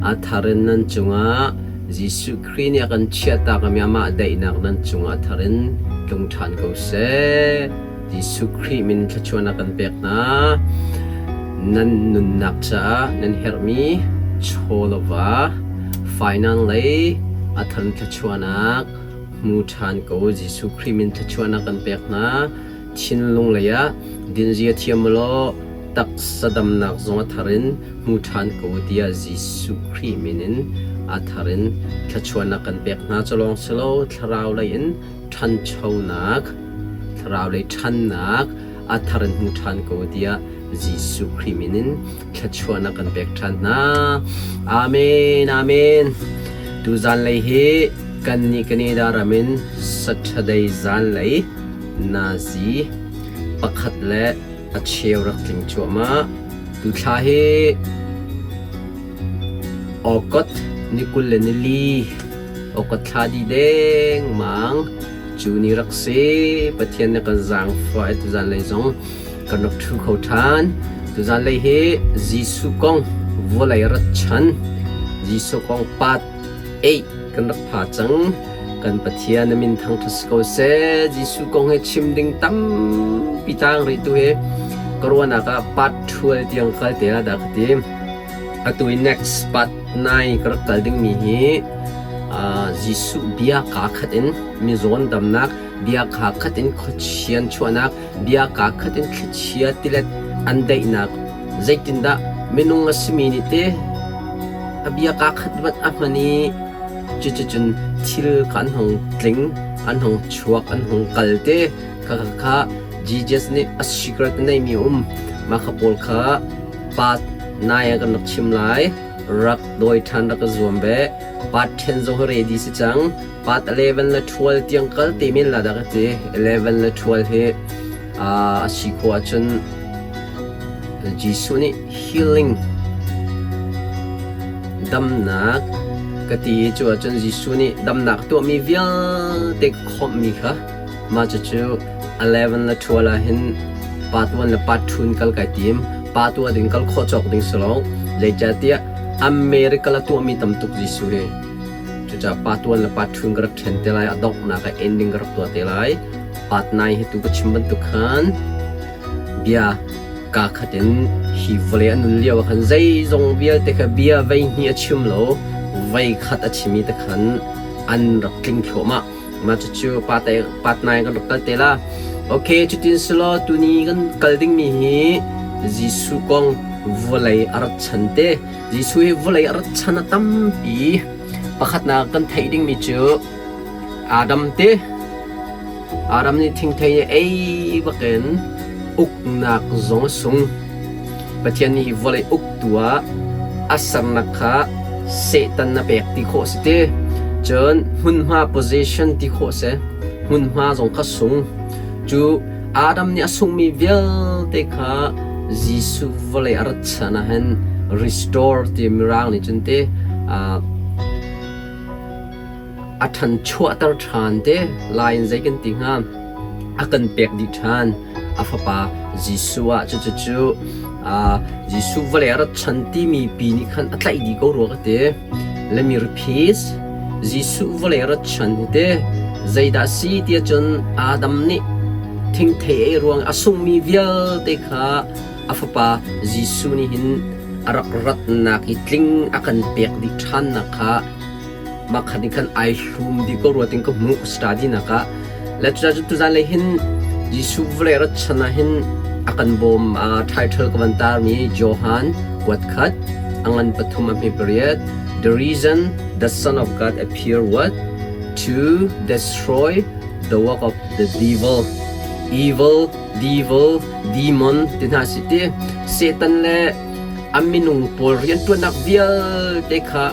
A thar in nan cungah Jesuh Khrih nih a kan chiahtakmi amah daihnak nan cungah a thar in tlung ṭhan ko seh. Jesuh Khrih min thluachuahnak kan pek hna. Nan nunnak caah nan herhmi chaw le va, finance lei a thar in thluachuahnak hmu ṭhan ko. Jesuh Khrih min thluachuahnak kan pek hna. Thinlung lei ah dinzia thiam law taksa damnak zong a thar in hmu ṭhan ko tiah Jesuh Khrih min in a thar in thluachuahnak kan pek hna. Cu lawng si lo, thlarau lei in ṭhanchonak, thlarau lei ṭhannak a thar in hmu ṭhan ko tiah Jesuh Khrih min in thluachuahnak kan pek ṭhan hna. Amen. Amen. Tu zanlei hi kannih Canada ram in Saturday zanlei nazi pakhat le a cheu rak tling cuahmah. Tuthla hi August ni 24 August thla dih dengmang cu ni rak si. Pathian nih kan zaangfah i tuzanlei zong kan rak ṭhu kho ṭhan. Tuzanlei hi Jesuh kong vawlei rat chan Jesuh kong part 8 kan rak pha cang. Kan Pathian a min thangṭhat si ko seh. Jesuh kong hi chim ding tampi tang rih tu hi ka ruahnak ah part 12 tiang kal te ah dah ka ti. Atu i next part 9 ka rak kal dingmi hi Jesuh bia kaa khat in mizawn damnak, bia kaa khat in khuachian chuahnak, bia kaa khat in thlichia tilet an daihnak zeitindah minung a simi nih te a bia kaa khat vat a hman i Cuticun thil kha an hung tling, an hung chuak, an hung kal te kha kha Jesus nih a secret a neimi a um. Mah kha pawl kha part nai ah kan rak chim lai. Rak dawi ṭhan rak ka zuam ve. Part 10 zong hi ready si cang. Part 11 le 12 tiang kal te men la dah ka ti. 11 le 12 hi a si khawh ahcun Jesuh nih healing damnak ka ti i cu ahcun Jesuh nih damnak tuahmi vialte khawmhmi kha mah cucu 11 le 12 ah hin part 1 le part 2 in kal kai tim. Part 1 ding kal khawh cawk ding si lo. Zeicahtiah America la tuahmi tam tuk Jesuh hi. Cucaah part 1 le part 2 in ka rak ṭhen te lai. A donghnak ah ending ka rak tuah te lai. Part 9 hi tu ka chim bantuk khan bia kaa khat in hi vawlei a nun lio ah khan zeizong vialte kha bia vei hnih a chim lo, vei khat a chim i te khan an rak tling thluahmah. Mah cucu part 9 kan rak kal te la. Okay, cutin selaw tuni kan kal dingmi hi Jesuh kong vawlei a rat chan te. Jesuh hi vawlei a rat chan a tampi. Pakhatnak kan theih dingmi cu Adam te Adam nih thingthei ei bakin uknak zong a sung. Pathian nih hi vawlei uktu ah a sernak kha Satan a pek ti khawh si ti. Cun hmunhma position ti khawh si. Hmunhma zong kha sung. Cu Adam nih a sungmi vialte kha Jesuh vawlei a rat chan ah hin restore ti Mirang nih cun ti a ṭhanchuahter ṭhan te lai in zei kan ti hnga? A kan pek dih ṭhan. A fapa Jesuh ah cucu Jesuh vawlei a rat chan timi pi nih khan a tlaih dih ko rua ka ti. Let me repeat. Jesuh vawlei a rat chan hi te zeidah si tiah cun Adam nih thingthei ei ruang a sungmi vialte kha a fapa Jesuh nih hin a rak ratnak i tling a kan pek dih ṭhannak kha mah khat nih khan ai hlum dih ko rua ting ka hmuh study nak ah le cucu tuzan lei hin Jesuh vawlei rat chan ah hin a kan bawm title ka van tar mi Johan kuat khat a ngan pathum a hme pariat. The reason the Son of God appear what to destroy the work of the devil. Evil, devil, demon ti hna si ti. Satan le a minung pawl rianṭuannak vialte kha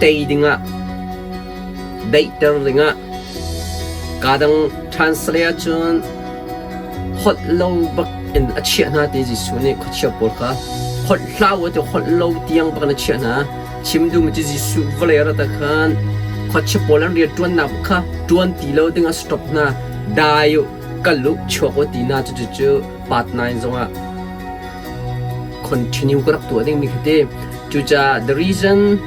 tei dingah, daihter dingah kaa dang translate ahcun holh lo bak in a chiah hna ti Jesuh nih khuachia pawl kha holh hlah u ti holh lo tiang bak in a chiah hna. Chim duhmi cu Jesuh vawlei a rat ah khan khuachia pawl an rianṭuannak kha ṭuan ti lo dingah stop hna. Dai u, kal u, chuak u ti hna cucu part 9 zongah continue ka rak tuah dingmi khi ti. Cucaah the reason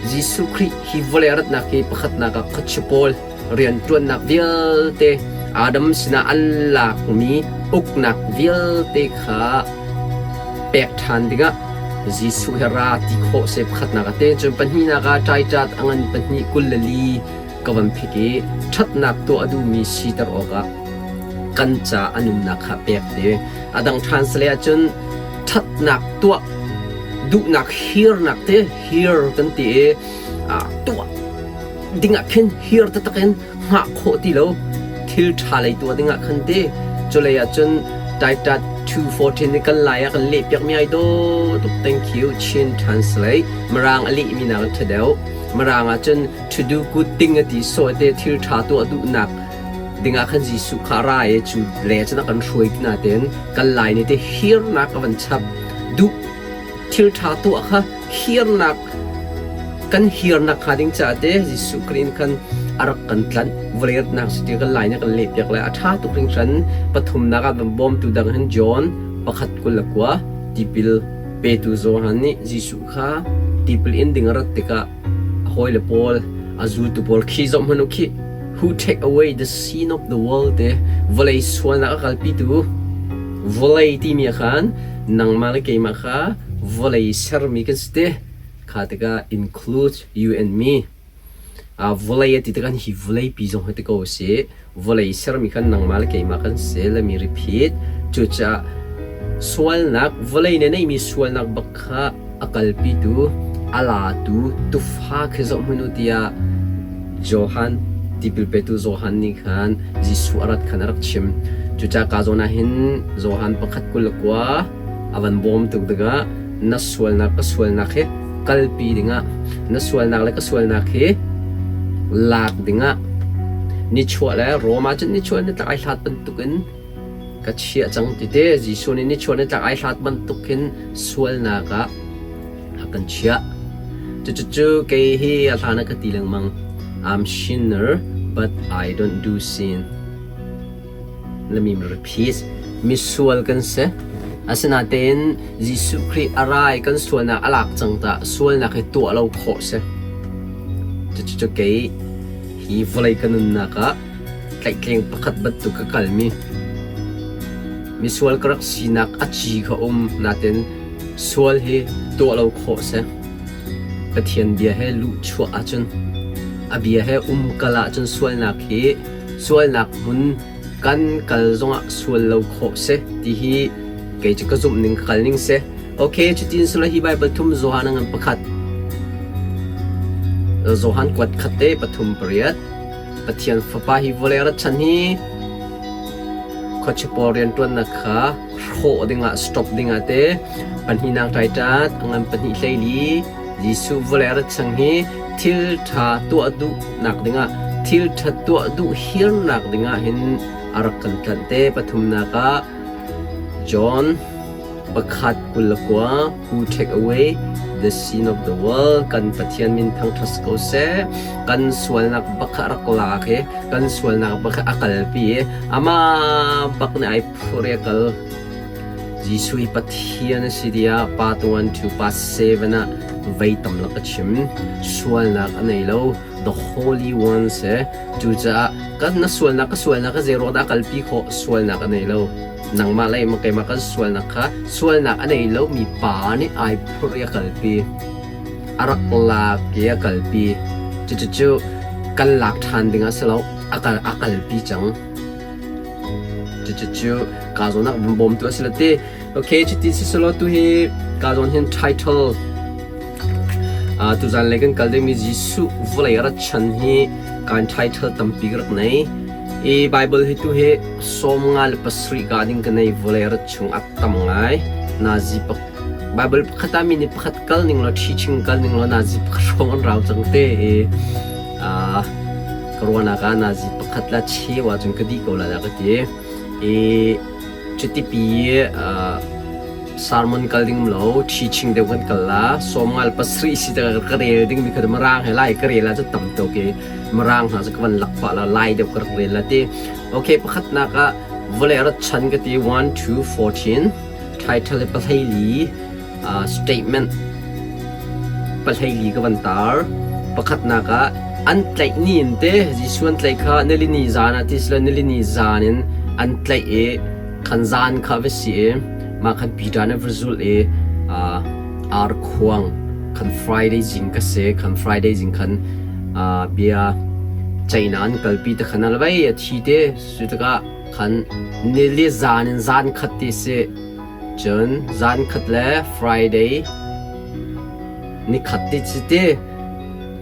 Jesuh Khrih hi vawlei a ratnak hi pakhatnak ah khuachia pawl rianṭuannak vialte Adam sinah an lakmi uknak vialte kha pek ṭhan dingah Jesuh hi ra ti khawh seh pakhatnak ah te. Cun pahnihnak ah ṭaiṭat a ngan pahnih 24 ka van phik i ṭhatnak tuah a duhmi siter awkah kan ca a nunnak kha pek te. A dang ṭhan sale ahcun ṭhatnak tuah duhnak hirnak te hir kan ti i tuah dingah khin hir taktak in hngah khawh ti lo thil ṭha lei tuah dingah khan ti. Culei ahcun Titus 2:14 nih kan lai ah kan leh piakmi ai dawh tuk. Thank you Chin Translate. Mirang a lehmi nak in ṭha deuh. Mirang ahcun to do good thing a ti sawh te thil ṭha tuah duhnak dingah khan Jesuh kha a ra i cu le cun a kan hruai ti nain kan lai nih te hirnak a van chap duh thil ṭha tuah kha hirnak kan hirnak hnga ding caah te Jesuh Khrih in khan a rak kan tlanh. Vawlei ratnak si ti kan lai nih kan lehpiak lai. A ṭha tuk hringhran. Pathumnak ah bawmtu dang hin John 1:29 tipil petu Johan nih Jesuh kha tipil in ding a rat tikah a hawile pawl a zultu pawl khi zoh hmanh u khih who take away the sin of the world te vawlei sualnak a kalpitu vawlei timi ah khan nangmah le keimah kha vawlei sermi kan si te kha tikah include you and me. Vawlei a ti tikah hi vawleipi zong hi ti ko usih. Vawlei sermi khan nangmah le keimah kan si. Let me repeat. Cucaah sualnak, vawlei nih neihmi sualnak bak kha a kalpitu, a latu, tufa khi zoh hmanh u tiah Johan, tipil petu Johan nih khan Jesuh a rat khan a rak chim. Cucaah ka zawn ah hin Johan 1:29 a van bawm tuk tikah na sualnak ka sualnak hi kalpi dingah na sualnak le ka sualnak hi lak dingah nichuah le Rome ah cun nichuah nitlak ai hlat bantukin ka chiah cang ti te. Jesuh nih nichuah nitlak ai hlat bantukin sualnak ah a kan chiah. Cucu kei hi a hlan ah ka ti lengmang, I'm sinner but I don't do sin. Let me repeat. Misual kan si. Asinain Jesuh Khrih a ra i kan sualnak a lak cang tah sualnak hi tuah lo khawh si. Cucu kei hi vawlei ka nunnak ah tlaihtleng pakhat bantuk ka kalmi misual ka rak sinak a ci kha um natin sual hi tuah lo khawh si. Pathian bia he luhchuah ahcun a bia he umkal ahcun sualnak hi sualnak hmun kan kal zongah sual lo khawh si ti hi kei cu ka zumh ning ka kal ning si. Okay, cutin sula hi Bible thum Johan a ngan pakhat Johan kuat khat te pathum pariat Pathian fapa hi vawlei rat chan hi khuachia pawl rianṭuannak kha hrawh dingah stop dingah te pahnihnak ṭaiṭat a ngan pahnih hleili Jesuh vawlei rat chang hi thil ṭha tuah duhnak dingah thil ṭha tuah duh hirnak dingah hin a rak kan tlanh te. Pathumnak ah John 1:29 who take away the sin of the world. Kan Pathian min thangṭhat ko seh. Kan sualnak bak kha a rak lak i kan sualnak bak kha a kalpi i amah bak nih ai phur i a kal. Jesuh hi Pathian a si tiah Part 1 to Part 7 ah vei tam lak a chim. Sualnak a nei lo. The Holy One si. Cucaah kan na sualnak ka sualnak ka zei ruang dah a kalpi khawh? Sualnak a nei lo. Nangmah le keimah kan sualnak kha sualnak a nei lomi pa nih ai phurh i a kalpi. A rak lak i a kalpi. Cucucu kan lak ṭhan ding a si lo. A kal a kalpi cang. Cucucu kaa zawn ah bawmtu a si lo ti. Okay, cuti si selaw tu hi kaa zawn hin title tuzan lei kan kal dingmi Jesuh vawlei a rat chan hi kan title tampi ka rak nei. I Bible hi tu hi 57 ka ding ka nei vawlei a rat chung a tam ngai. Nazi pak Bible pakhat ah mi nih pakhat kal ning law teaching kal ning law nazi pakhat hrawng an rau cang te i ka ruahnak ah nazi pakhat la cheu ahcun ka dih ko lai dah ka ti. I cutipi sermon kal ding lo teaching deuh kan kal la sawmngal pasarih si ka rel ding mi kha mirang he lai ka rel ah cu tam tuk i mirang hna cu ka van lak pah la lai deuh ka rak rel la ti. Okay, pakhatnak ah vawlei rat chan ka ti 1 2 14 title pahlei li statement. Pahlei ka van tar. Pakhatnak ah an tlaih ni in te Jesuh an tlaih kha nilini zan ah ti silo nilini zan in an tlaih i khan zan kha va si i mah khan Peter nih va zulh i ar khuang khan Friday zing ka si khan Friday zing khan bia China an kalpi te khan a vai a thi te cu tikah khan nili zan in zan khat ti si. Cun zan khat le Friday nikhat ti si ti.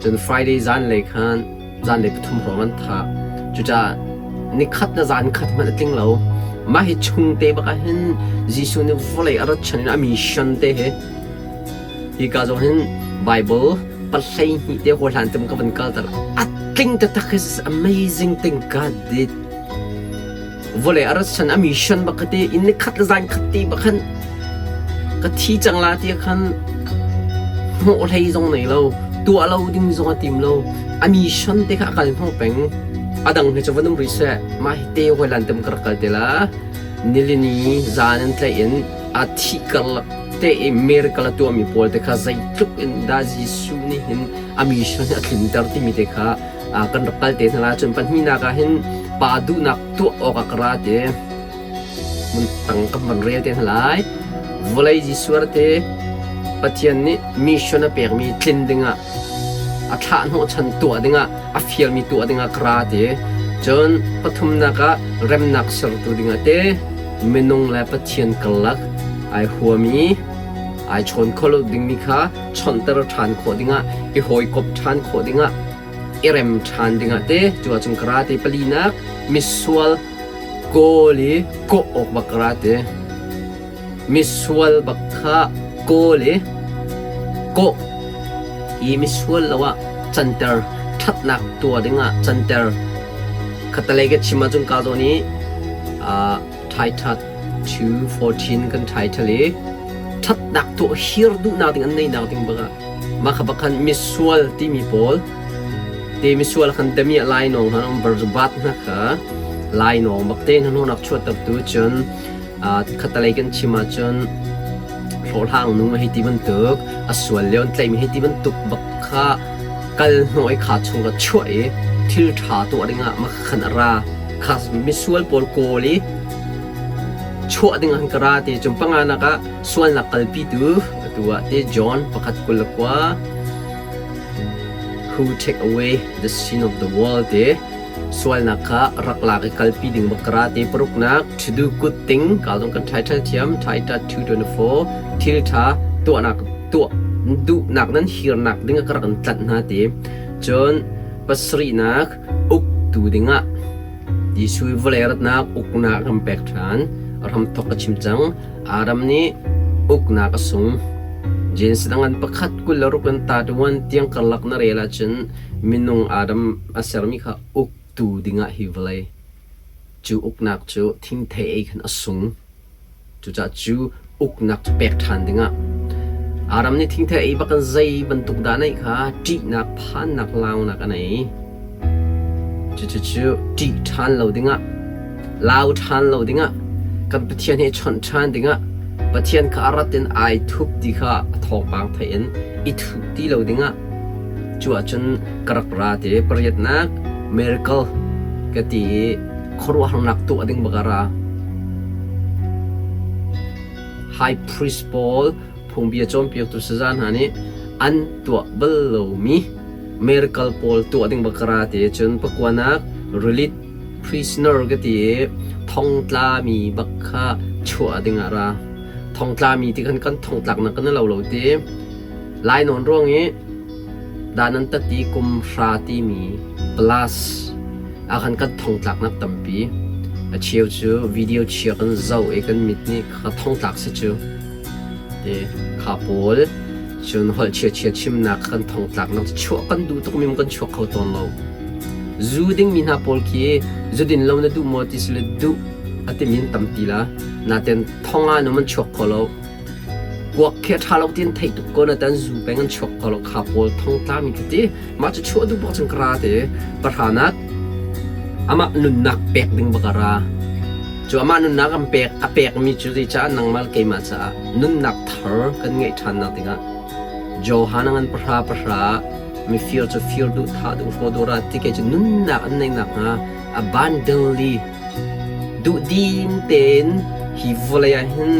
Cun Friday zanlei khan zanlei pathum hrawng an thah. Cucaah nikhat le zan khat hmanh a tling lo. Mah hi chung te bak ah hin Jesuh nih vawlei a rat chan in a mission te hi hika zong hin Bible 12 te hawi hlan tem ka van kalter. A tling taktak. This is amazing thing God did. Vawlei a rat san a mission bak ka ti inn ni khat le zan khat ti bak khan ka thi cang la ti khan hnawh hlei zong nei lo tuah lo ding zong a tim lo a mission te kha a kal hnawh peng a dang hi cu van um rih seh mah hi te hoi lan tem ka rak kal te la nilini zan an tlaih in a thi karlak te i miracle a tuahmi pawl te kha zeitluk in dah Jesuh nih hin a mission hi a tlinter timi te kha kan rak kal te hna la. Cun pahnihnak ah hin pa duhnak tuah awkah ka ra ti. Mun tang kan van rel te hna lai. Vawlei Jesuh te Pathian nih mission a pekmi tlin dingah a thlah hnawhchan tuah dingah a fialmi tuah dingah ka ra ti. Cun pathumnak ah remnak sertu dingah te minung le Pathian karlak ai huami ai chawn kho lo dingmi kha chawnhter ṭhan khawh dingah i hawikomh ṭhan khawh dingah i rem ṭhan dingah te cu ahcun ka ra te palinak misual kawl i kawh awk bak ka ra te misual bak kha kawl i kawh i misual lo ah canter ṭhatnak tuah dingah canter khatalei ka chim ahcun ka zawn i Titus 2:14 kan title i ṭhatnak tuah hir duhnak ding an neihnak ding bak ah mah kha bak khan misual timi pawl te misual khan damiah lainawng han um barzabat hna kha lainawng bak te hna nak chuahtertu cun khatalei kan chim ahcun hlawhhlang nu hei ti bantuk a sual lio an tlaihmi hei ti bantuk bak kha kal hnawh i kha chung ka chuah i thil ṭha tuah dingah mah khan a ra kha misual pawl kawl i chuah ding an ka ra ti cum panganak ah sualnak kalpitu atu ah ti John 1:29 who take away the sin of the world ti sualnak kha rak lak i kalpi ding bak ka ra ti paruknak to do good thing ka zong kan title thiam Titus 2:24 thil ṭha tuahnak tuah duhnak nan hirnak ding ah ka rak in tlanh hna ti cun pasarihnak uktu dingah Jesuh vawlei ratnak uknak kan pek ṭhan. Hramthawk ka chim cang. Adam nih uknak a sung. Genesis dang an pakhat 26 in 31 tiang karlak na rel ahcun minung Adam a sermi kha uktu dingah hi vawlei cu uknak cu thingthei ei khan a sung. Cucaah cu uknak cu pek ṭhan dingah Aram nih thingthei ei bak in zei bantuk dah neih kha ṭihnak, phannak, launak a nei. Cucu ṭih ṭhan lo dingah, lau ṭhan lo dingah, kan Pathian he chawnh ṭhan dingah, Pathian kha a rat in ai thup ti kha a thawngpang theih in i thup ti lo dingah cu ahcun ka rak ra ti. Pariatnak miracle ka ti i khuaruahharnak tuah ding bak a ra. High priest pawl phungbia cawnpiaktu saza hna nih an tuah bal lomi miracle pawl tuah ding bak ka ra ti cun pakuanak release prisoner ka ti i thongtlami bak kha chuah ding ah ra. Thongtlami ti khan kan thongtlaknak kan lo lo ti. Lainawn ruang i dan an tat i kum hra timi plus ah khan kan thongtlaknak tampi. A cheu cu video chia kan zoh i kan mit nih kha thongtlak si cu ti kha pawl cun holh chia chimnak kan thongtlaknak chuah kan duh tuk mi kan chuak kho tawn lo. Zu dingmi hna pawl khi zu din lo na duh maw ti si le duh a timi an tampi la. Naten thong ah num an chuak kho lo. Kuak khi a ṭha lo ti an theih tuk ko na tan zu peng an chuak kho lo kha pawl thongtlami ka ti. Mah cu chuah duh bak cun ka ra ti. Pahranak amah nunnak pek ding bak a ra. Cu amah nunnak an pek a pekmi cu zeicah nangmah le keimah caah nunnak thar kan ngeih ṭhannak dingah. Johan a ngan pahra pahra mifir cu fir duh thah duh hraw duh ra ti kei cu nunnak an neih nakhnga abundantly duhdim tein hi vawlei ah hin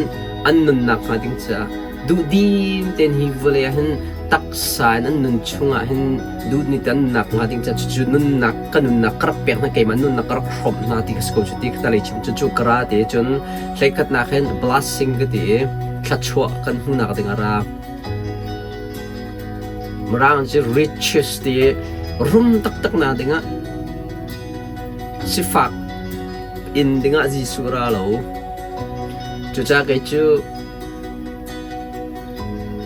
an nunnak hnga ding caah duhdim tein hi vawlei ah hin taksa in an nun chungah hin duh ni te an nunnak hnga ding caah cucu nunnak ka nunnak ka rak pek hna keimah nunnak ka rak hrawmh hna ti ka si ko cu ti ka lei chim cucu ka ra ti cun hleikhatnak hin blessing ka ti i thluachuah kan hmuhnak ding a ra. Mirang cu riches ti i rum taktak na dingah sifak inn dingah Jesuh ra lo. Cucaah kei cu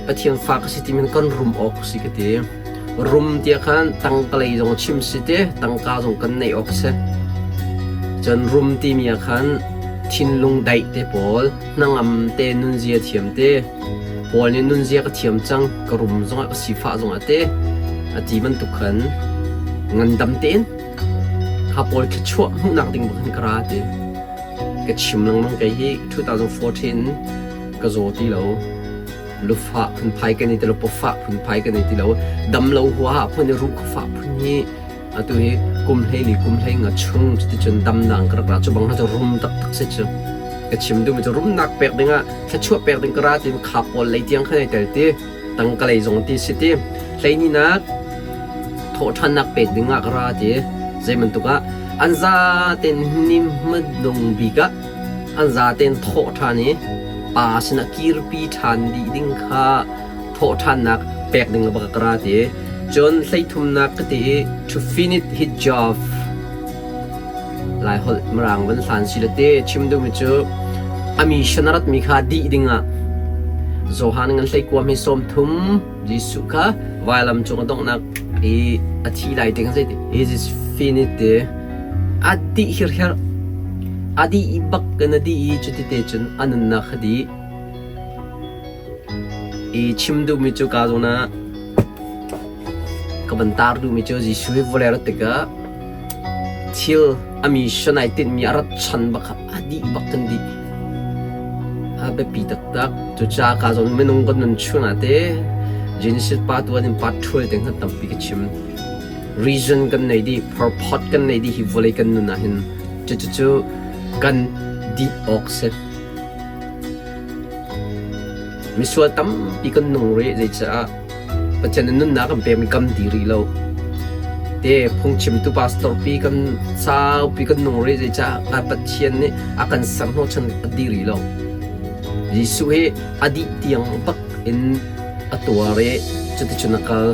Pathian fa ka si ti min kan rum awk si ka ti. Rum tiah khan tangka lei zong chim si te, tangka zong kan neih awk si. Cun rum timi ah khan thinlung daih te pawl, hnangam te, nunzia thiam te, Paul nih nunzia ka thiam cang, ka rum zongah ka sifah zongah te a ti bantuk khan ngandam tein kha pawl thluachuah hmuhnak ding bak hin ka ra ti. Ka chim lengmang kei hi 2014 ka zaw ti lo. Lufah phunphai ka nei ti lo, pawfah phunphai ka nei ti lo. Dam lo huaha phun i ruh khafah phun hi atu hi kum hleili kum hlei nga chung cuticun damnak ka rak ra cu bang hna cu rum taktak si cu ka chim duhmi cu rumnak pek dingah thluachuah pek ding ka ra tin kha pawl lei tiang khan ai tel ti tangka lei zong ti si ti hleihnih thawhṭhannak pek dingah ka ra ti zei bantuk ah an za ten ni hmadung bik ah an za ten thawh ṭhan i pa sinah kirpi ṭhan dih ding kha thawhṭhannak pek ding bak ka ra ti. Cun hleithumnak ka ti i to finish his job Laiholh Mirang van hlan si le te chim duhmi cu a mission a ratmi kha dih dingah Johan ngan hleikuam hi 30 Jesuh kha vailam cung a donghnak i a thi lai te khan zei it is finished te a dih hirher a dih bak in a dih i cuti te cun a nunnak kha dih I chim duhmi cu kaa zawn ah ka van tar duhmi cu Jesuh hi vawlei a rat tikah thil a mission ai tinhmi a rat chan bak kha a dih bak kan dih. A biapi taktak. Cucaah kaa zawn minung kan nun chung ah te Genesis pa tuan in part ṭhual te hngat tampi ka chim. Reason kan nei dih, purpose kan nei dih hi vawlei kan nun ah hin. Cucu kan dih awk si. Misual tampi kan nung rih zeicah Pathian nih nunnak kan pekmi kam di rih lo. Te phungchimtu pastor pi kan saupi kan nung rih zeicah Pathian nih a kan ser hnawhchan a di rih lo. Jesuh hi a dih tiang bak in a tuar i cuticun a kal.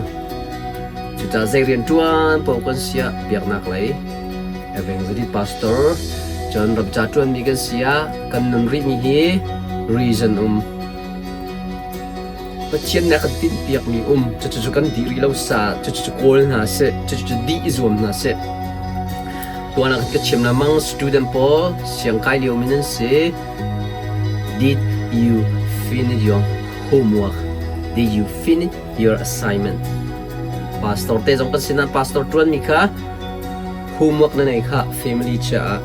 Cucaah zei rian ṭuan paoh kan siah biaknak lei evangelist pastor cun ramca ṭuanmi kan si ah kan nun rihmi hi reason um Pathian nih a kan tinhpiakmi um cucu kan dih rih lo sa cucu kawl hna seh cucu dih i zuam hna seh tuan ah ka chim lengmang student pawl siangkai lio mi nan si did you finish your homework did you finish your assignment pastor te zong kan sinah pastor ṭuanmi kha homework na nei kha family caah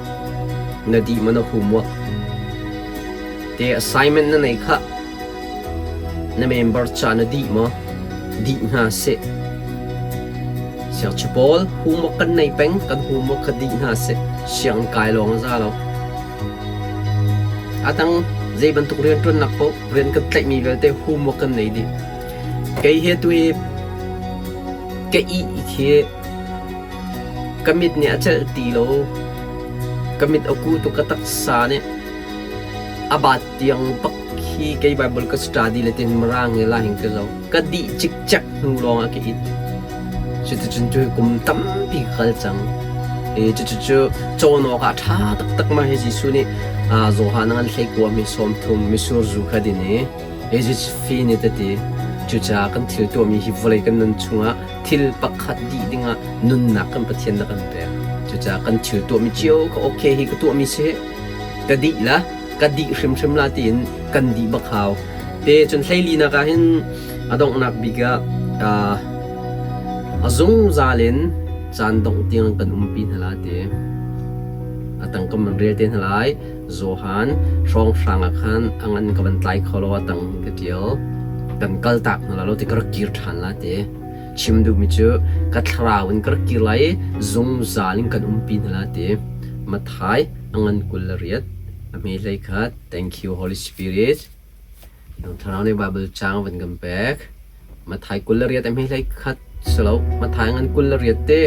na dih maw na homework te assignment na nei kha na member ca na dih maw dih hna seh siangchi pawl homework kan nei peng kan homework kha dih hna seh siang kai lawng a za lo atang zei bantuk rian ṭuannak paoh rian kan tlaihmi vialte homework kan nei dih kei he tu hi ka ih khi Ka mit nih a celh ti lo. Ka mit a ku tuk ka taksa nih a baat tiang bak hi kei Bible ka study le tin Mirang he la hin ka zo. Ka dih cikcek hnu lawng ah ka it. Cuticun cu kum tampi ka kal cang. E cucu cawn awk ah a ṭha taktak ma hi Jesuh nih Johan a ngan hleikua mi 30 misur zu kha din i Jesus fi nih tati cucaah kan thil tuahmi hi vawlei kan nun chungah thil pakhat dih dingah nunnak kan Pathian na kan pek. Cucaah kan thil tuahmi cio ka okay hi ka tuahmi si ka dih la ka dih hrimhrim la tiin kan dih bak hau. Te cun hleilinak ah hin a donghnak bik ah a zungzal in caan dongh tiang kan umpi hna la ti. A tang kan van rel te hna lai. Johan hrawnghrang ah khan a ngan ka van tlai kho lo a tang ka tial. Kan kaltak hna lai lo ti ka rak kir ṭhan lai ti. Chim duhmi cu ka thlarau in ka rak kir lai i zungzal in kan umpi hna lai ti. Matthai a ngan 28 a hme 11. Thank you Holy Spirit. Thlarau nih Baibal caang a van kan pek. Matthai 28 a hme 11 si lo. Matthai ngan 28 te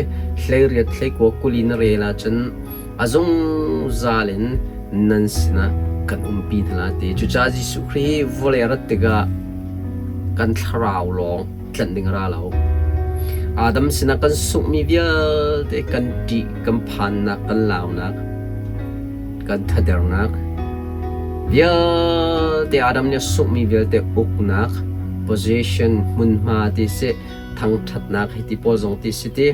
18 21 kul in a rel ahcun a zungzal in nan sinah kan umpi hna lai ti. Cucaah Jesuh Khrih hi vawlei a rat tikah kan thlarau lawng tlanh ding a ra lo. Adam sinah kan sunghmi vialte kan ṭih, kan phannak, kan launak, kan thadernak vialte Adam nih a sunghmi vialte uknak, possession, hmunhma ti si, thangṭhatnak hi ti pawl zong ti si ti.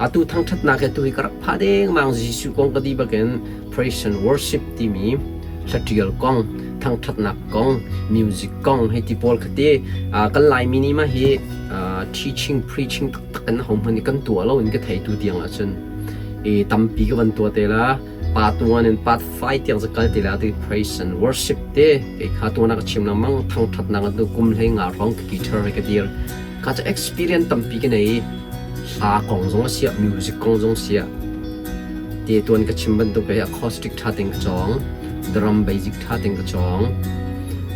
Atu thangṭhatnak hi atu hi ka rak phah dengmang Jesuh kong ka ti bakin praise and worship timi hlaṭial kong, thangṭhatnak kong, music kong hei ti pawl kha ti. Kan Laimi nih mah hi teaching, preaching taktak in ahohmanh nih kan tuah lo in ka thei tu tiang ahcun i tampi ka van tuah te la. Part 1 in part 5 tiang cu kal ti la ti praise and worship te kei kha tuan ah ka chim lengmang thangṭhatnak atu kum hlei nga hrawng ka guitar he ka dir. Ka cu experience tampi ka nei. Hla kong zong a siah, music kong zong siah. Te tuan ka chim bantuk hi acoustic ṭha tein ka cawng, drum basic ṭha tein ka cawng.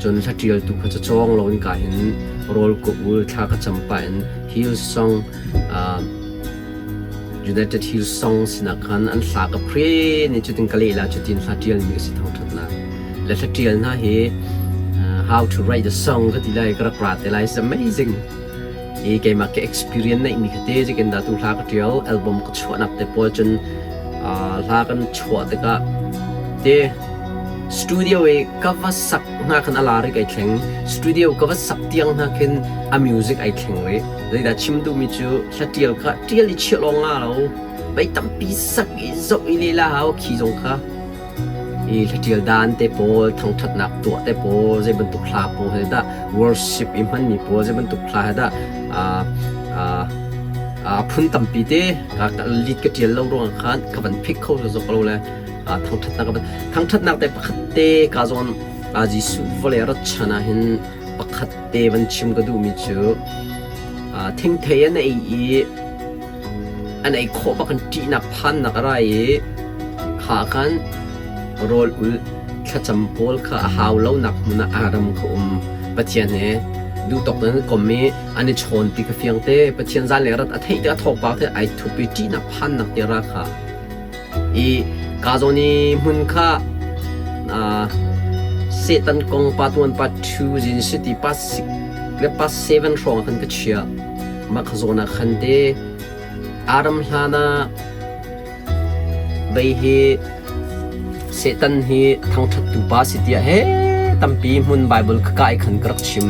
Cun hla ṭialtu kha ca cawng lo in ka hin rawl ka ul, thla ka cam pah in Hillsong United Hillsong sinah khan an hla ka pre ni cutin ka leh la cutin hla ṭialmi ka si thangṭhatnak. Le hla ṭial hna hi how to write a song ka ti lai ka rak ra te lai. It's amazing. I keimah ka experience neihmi kha te zikin dah tu hla ka ṭial album ka chuahnak te pawl cun hla kan chuah tikah te studio i ka va sak hna khan a lar i kai thleng. Studio ka va sak tiang hna khin a music ai thleng rih. Zeidah chim duhmi cu hla ṭial kha ṭial i chiah lawng nga lo. Pei tampi sak i zoh i lehla hau khi zong kha. I hlaṭial dan te pawl, thangṭhatnak tuah te pawl, zei bantuk hla pawl he dah worship i hmanmi pawl, zei bantuk hla he dah phun tampi te lead ka ṭial lo ruangah khan ka van pick kho zok lo le thangṭhatnak ka van thangṭhatnak te pakhat te ka zawn Jesuh vawlei rat chan ah hin pakhat te van chim ka duhmi cu thingthei an ei i an ei khawh bak in ṭihnak phannak a ra i kha khan rawl ulh thlacam pawl kha a hau lonak hmun ah Aram kha um. Pathian he duhtawk in an kom i an i chawn ti kha fiang te. Pathian zanlei rat a theih tikah a thawngpang te ai thup i ṭihnak phannak te ra kha. I ka zawn i hmun kha Satan kong part 1 part 2 zin city part 6 le part 7 hrawng ah khan ka chiah. Mah kha zawn ah khan te Adam hlan ah vei hi Satan hi thangṭhattu pa si tiah he tampi hmun Baibal ka kai khan ka rak chim.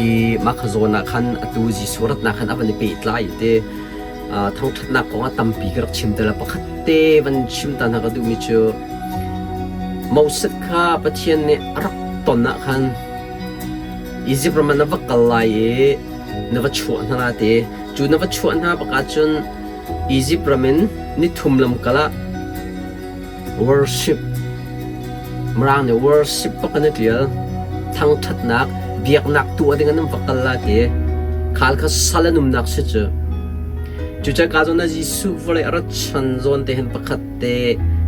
I mah kha zawn ah khan atu Jesuh ratnak khan a van i pehtlai te thangṭhatnak kong ah tampi ka rak chim te la. Pakhat te van chim ta hna ka duhmi cu Moses kha Pathian nih a rak ton ah khan Izipt ram ah na va kal lai i na va chuah hna lai ti. Cu na va chuah hna bak ahcun Izipt ram in nithum lamkal ah worship Mirang nih worship bak an i ṭial. Thangṭhatnak, biaknak tuah ding an va kal lai ti. Khal kha sal an umnak si cu. Cucaah ka zawn ah Jesuh vawlei a rat chan zawn te hin pakhat te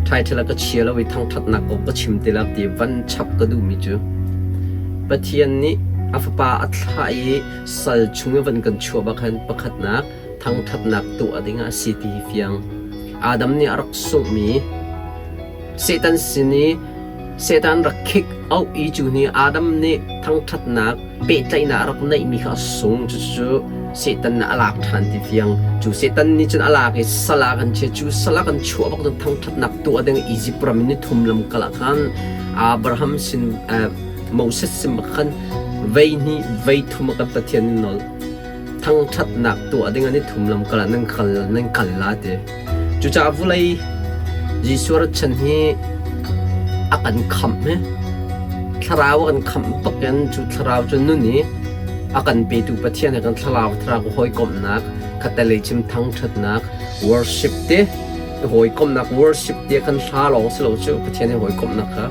title ah ka chia lo i thangṭhatnak kong ka chim ti lo ti van chap ka duhmi cu Pathian nih a fapa a thlah i sal chung i van kan chuah bak hin pakhatnak thangṭhatnak tuah ding ah a si ti hi fiang. Adam nih a rak sunghmi Satan sin i Satan rak khik auh i cu ni Adam nih thangṭhatnak pehtlaihnak a rak neihmi kha a sung. Cucu Satan nih a lak ṭhan ti fiang. Cu Satan nih cun a lak i sal ah kan chia. Cu sal ah kan chuah bak cun thangṭhatnak tuah ding Izipt ram in ni thum lam kal ah khan Abraham sin Moses sin bak khan vei hnih vei thum a kan Pathian nih nawl thangṭhatnak tuah ding ah ni thum lam kal ah nan kal nan kal la ti. Cucaah vulei Jesuh rat chan hi a kan khamh hi thlarau a kan khamh bak in cu thlarau cu nun i a kan petu Pathian he kan thlarau thlarau hawikomhnak khatalei chim thangṭhatnak worship te hawikomhnak worship te kan hla lawng si lo cu Pathian he hawikomhnak kha.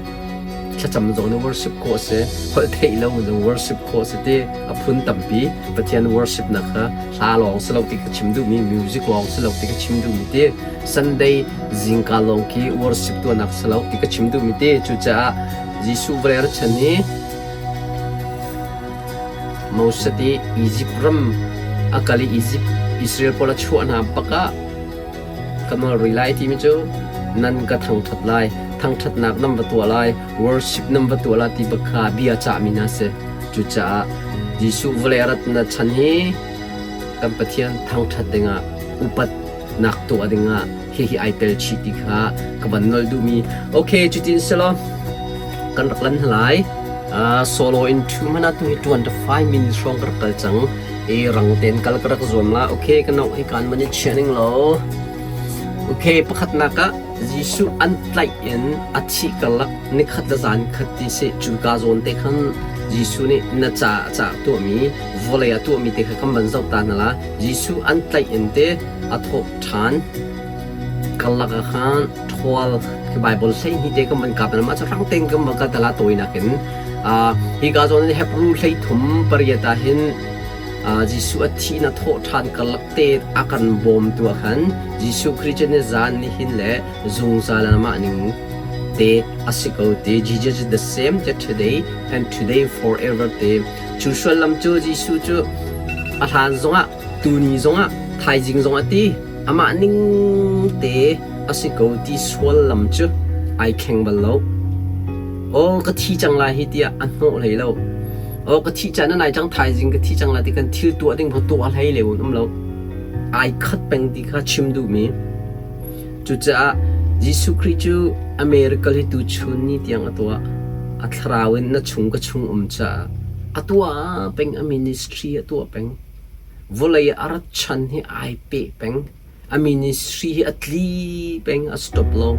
Thlacam zong nih worship khawh a si. Holh theih lo zong worship khawh a si ti a phun tampi. Pathian worship nak kha hla lawng si lo ti ka chim duhmi, music lawng si lo ti ka chim duhmi ti. Sunday zingka lawng khi worship tuahnak si lo ti ka chim duhmi ti. Cucaah Jesuh vawlei a rat chan hi Moses i Izipt ram a kal i Izipt Israel pawl a chuah hna bak ah ka nawl rih lai timi cu nan ka thangṭhat lai, thangṭhatnak nan va tuah lai, worship nan va tuah lai ti bak kha bia cahmi hna si. Cucaah Jesuh vawlei a ratnak chan hi kan Pathian thangṭhat dingah upatnak tuah dingah hihi ai tel chih ti kha ka van nolh duhmi. Okay, cutin selaw kan rak lan hna lai. Solo in ṭhu hmanh ah tu hi 25 minutes hrawng ka rak kal cang. I rang tein kal ka rak zuam la. Okay, ka nok hi kaan man i chia ning law. Okay, pakhatnak ah Jesuh an tlaih in a thih karlak nikhat le zan khat ti si cuka zawn te khan Jesuh nih na ca ca tuahmi vawlei ah tuahmi te kha kan van zoh ta hna la. Jesuh an tlaih in te a thawh ṭhan karlak ah khan ṭhawl khi Baibal 12 te kan van kap mah cu rang tein kan van kal tala tawinak in hika zawn in Hebrew 33 ah hin Jesuh a thih na thawh ṭhan karlak te a kan bawmtu ah khan Jesuh Khrih cu ni zan nihin le zungzal amah ning te a si ko ti Jesus is the same yesterday and today forever te cu sullam cu Jesuh cu a hlan zongah tuni zongah thaizing zongah ti amah ning te a si ko ti suallam cu ai thleng bal lo. Aw ka thi cang lai hi tiah a hnawh hlei lo. Aw ka thi caan a nai cang thaizing ka thi cang lai ti kan thil tuah ding kha tuah hlei le um lo. Ai khat peng ti kha chim duhmi. Cucaah Jesuh Khrih cu America hi tuchun ni tiang a tuah. A thlarau in na chung ka chung um caah a tuah peng a ministry a tuah peng. Vawlei a rat chan hi ai peh peng. A ministry hi a tli peng a stop lo.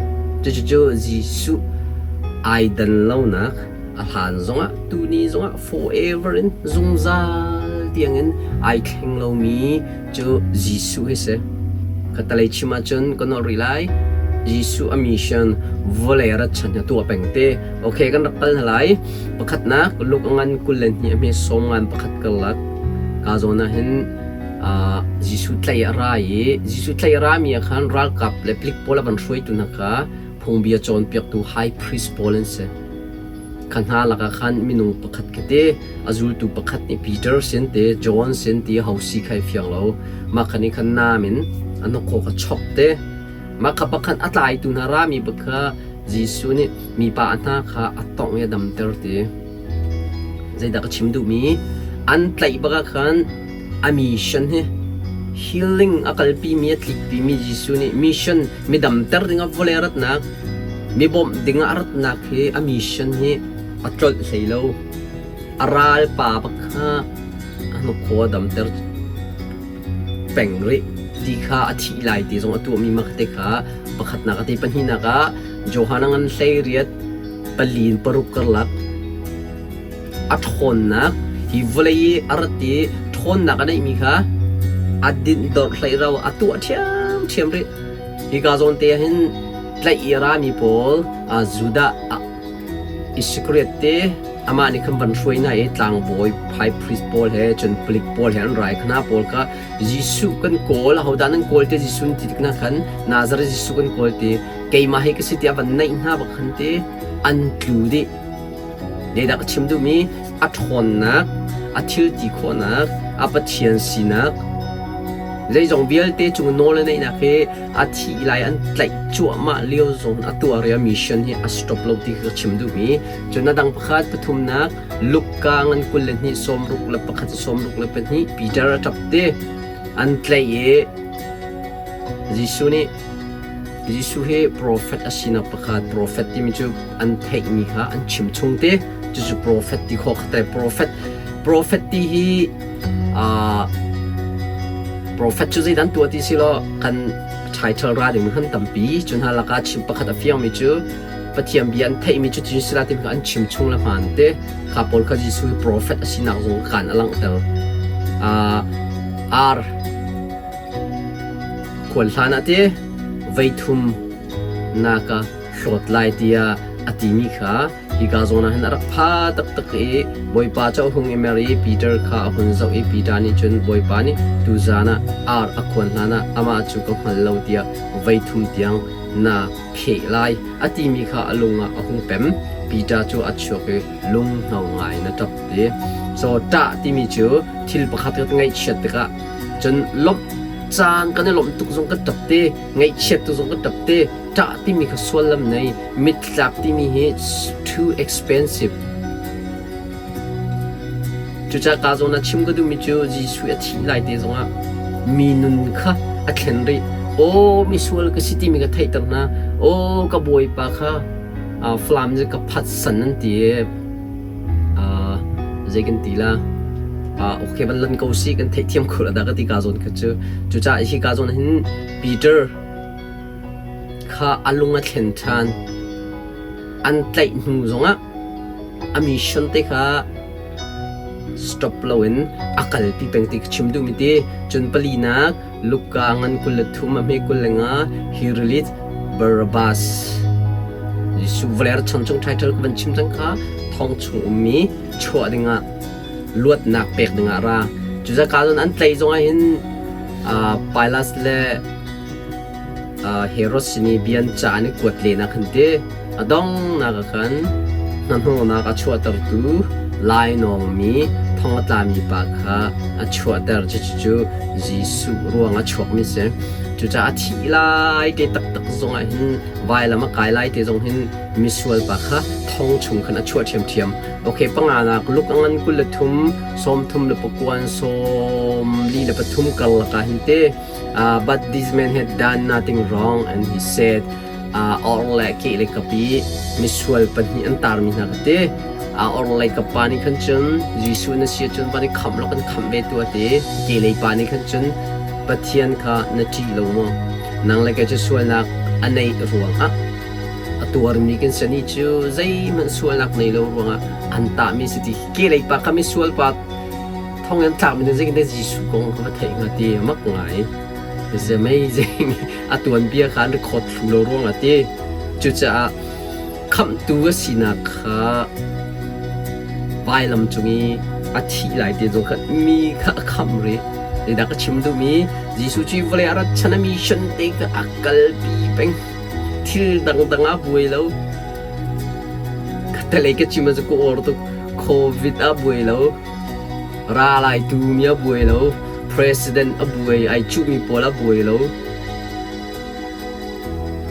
Cucu Jesuh ai dan lonak a hlan zongah tuni zongah forever in zungzal tiangin ai thleng lomi cu Jesuh hi si. Khatalei chim ahcun ka nolh rih lai. Jesuh a mission vawlei rat chan hi tuah peng te. Okay, kan rak kal hna lai. Pakhatnak Luke ngan 22 a hme sawm ngan pakhat karlak ka zawn ah hin Jesuh tlaih a ra i Jesuh tlaih a rami ah khan ralkap le palik pawl a van hruaitu hna kha phungbia cawnpiaktu high priest pawl an si. Kha hna lakah khan minung pakhat khi te a zultu pakhat nih Peter sin te John sin ti ho si kha i fiang lo. Mah kha nih khan nam in a hnakhaw kha chok te. Mah kha pakhat a tlaitu hna rami bak kha Jesuh nih mipa a hna kha a tongh i a damter ti. Zeidah ka chim duhmi an tlaih bak ah khan a mission hi healing a kalpimi a tlikpimi Jesuh nih mission mi damter dingah vawlei a ratnak mi bawmh dingah a ratnak hi a mission hi a tlolh hlei lo. A ralpa bak kha a hnukhaw a damter peng rih ti kha a thih lai ti zong a tuahmi mah te kha pakhatnak a ti pahnihnak ah Johan a ngan 18 palin paruk karlak A ṭhawnnak hi vawlei i a rat i ṭhawnnak a neihmi kha a dinhdorh hlei ro a tuah ṭhiamṭhiam rih. Hika zawn te ah hin tlaih i a rami pawl Judah Iskariot te amah nih khan van hruai hna i tlangbawi high priest pawl he cun palik pawl he an rai kha hna pawl kha Jesuh kan kawl ahodah nan kawl te Jesuh ti tik na khan Nazareth Jesuh kan kawl ti keimah hi ka si tiah van naih hna bak khan ti an tlu dih. Zeidah ka chim duhmi a ṭhawnnak, a thil ti khawhnak, a Pathian sinak, zeizong vialte cung nawl a neihnak hi a thih lai an tlaih cuahmah lio zong a tuar i a mission hi a stop lo ti ka chim duhmi. Cun a dang pakhat pathumnak Luka ngan 22 61 62 Peter a ṭap te an tlaih i Jesuh nih Jesuh hi profet a sinak pakhat profet timi cu an theihmi kha an chim chung te cucu profet ti khawh kha profet profet ti hi profet cu zeidan tuah ti si law kan title ra ding khan tampi cu hna lakah chim pakhat a fiangmi cu Pathian bia an theihmi cu cun sila timi kha an chim chung le hmaan te kha pawl kha Jesuh hi profet a sinak zong kan a langhter ar Khual hlan ah ti voithum na ka hlawt lai tiah a timi kha Hika zawn ah hin a rak pha taktak i Bawipa cu a hung i mer i Peter kha a hun zoh i Peter nih cun Bawipa nih tuzan ah ar a khuan hlanah amah cu ka hngal lo tiah voi thum tiang na pheh lai a timi kha a lung ah a hung pem. Peter cu a chuak i lunghno ngai in a ṭap ti. So ṭah timi cu thil pakhat ka ngaihchiat tikah cun lawmh caan kan i lawmh tuk zong kan ṭap te, ngaihchiat tuk zong kan ṭap te. Ṭah timi kha suallam nei, mittlak timi hi too expensive. Cucaah ka zawn ah chim ka duhmi cu Jesuh a thih lai te zongah mi nun kha a thlen rih. Aw misual ka si timi ka theihter hna. Aw ka bawipa kha Falam cu ka phat san an ti i zei kan ti la okay van lan ko si kan theihthiam kho la dah ka ti ka zawn kha cu. Cucaah hi ka zawn hin Peter kha a lung a thlen ṭhan. An tlaih hnu zongah a mission te kha stop loin a kalpi peng ti ka chim duhmi ti. Cun palinak Luka ngan 23 a hme 25 he released Barabbas. Jesuh vawlei chan chung title ka van chim cang kha thong chung ummi chuah dingah luatnak pek dingah ra. Cucaah cun an tlai zongah hin Pilas le Herod sin i bia an cah an i kuat len ah khan ti a donghnak ah khan hnahnawhnak a chuahtertu lainawngmi thong a tlami pa kha a chuahter. Cucu Jesuh ruang a chuakmi a si. Cucaah a thih lai te taktak zongah hin vailam a kai lai te zong hin misual pa kha thong chung khan a chuah ṭhiamṭhiam. Okay, panganak Luke a ngan 23, 39, 43 karlak ah hin te But this man had done nothing wrong, and he said, or le ke le kapi misual pahnih an tarmi hna ka ti. Or lei ka pa nih khan cun Jesuh na si cun van i khamh law kan khamh ve tu a ti. Ke lei pa nih khan cun Pathian kha na ṭih lo maw? Nang le kei cu sualnak a neih ruangah a tuarmi kan si ni cu zeihmanh sualnak nei lo ruangah an tahmi si ti. Ke lei pa kha misual pa Thong an tlakmi cu zeitindah Jesuh kong kha va theih hnga ti mak ngai. It's amazing. A tuanbia kha an record thlu lo ruangah ti. Cucaah khamhtu a sinak kha vailam cung i a thih lai ti zong kha mi kha a khamh rih. Zeidah ka chim duhmi Jesuh cu vawlei a rat chan a mission te kha a kalpi peng. Thil dangdang ah buai lo. Ka lei ka chim ah cu ka uar tuk. Covid ah buai lo. Ral ai tumi a buai lo. President a buai, ai cuhmi pawl a buai lo.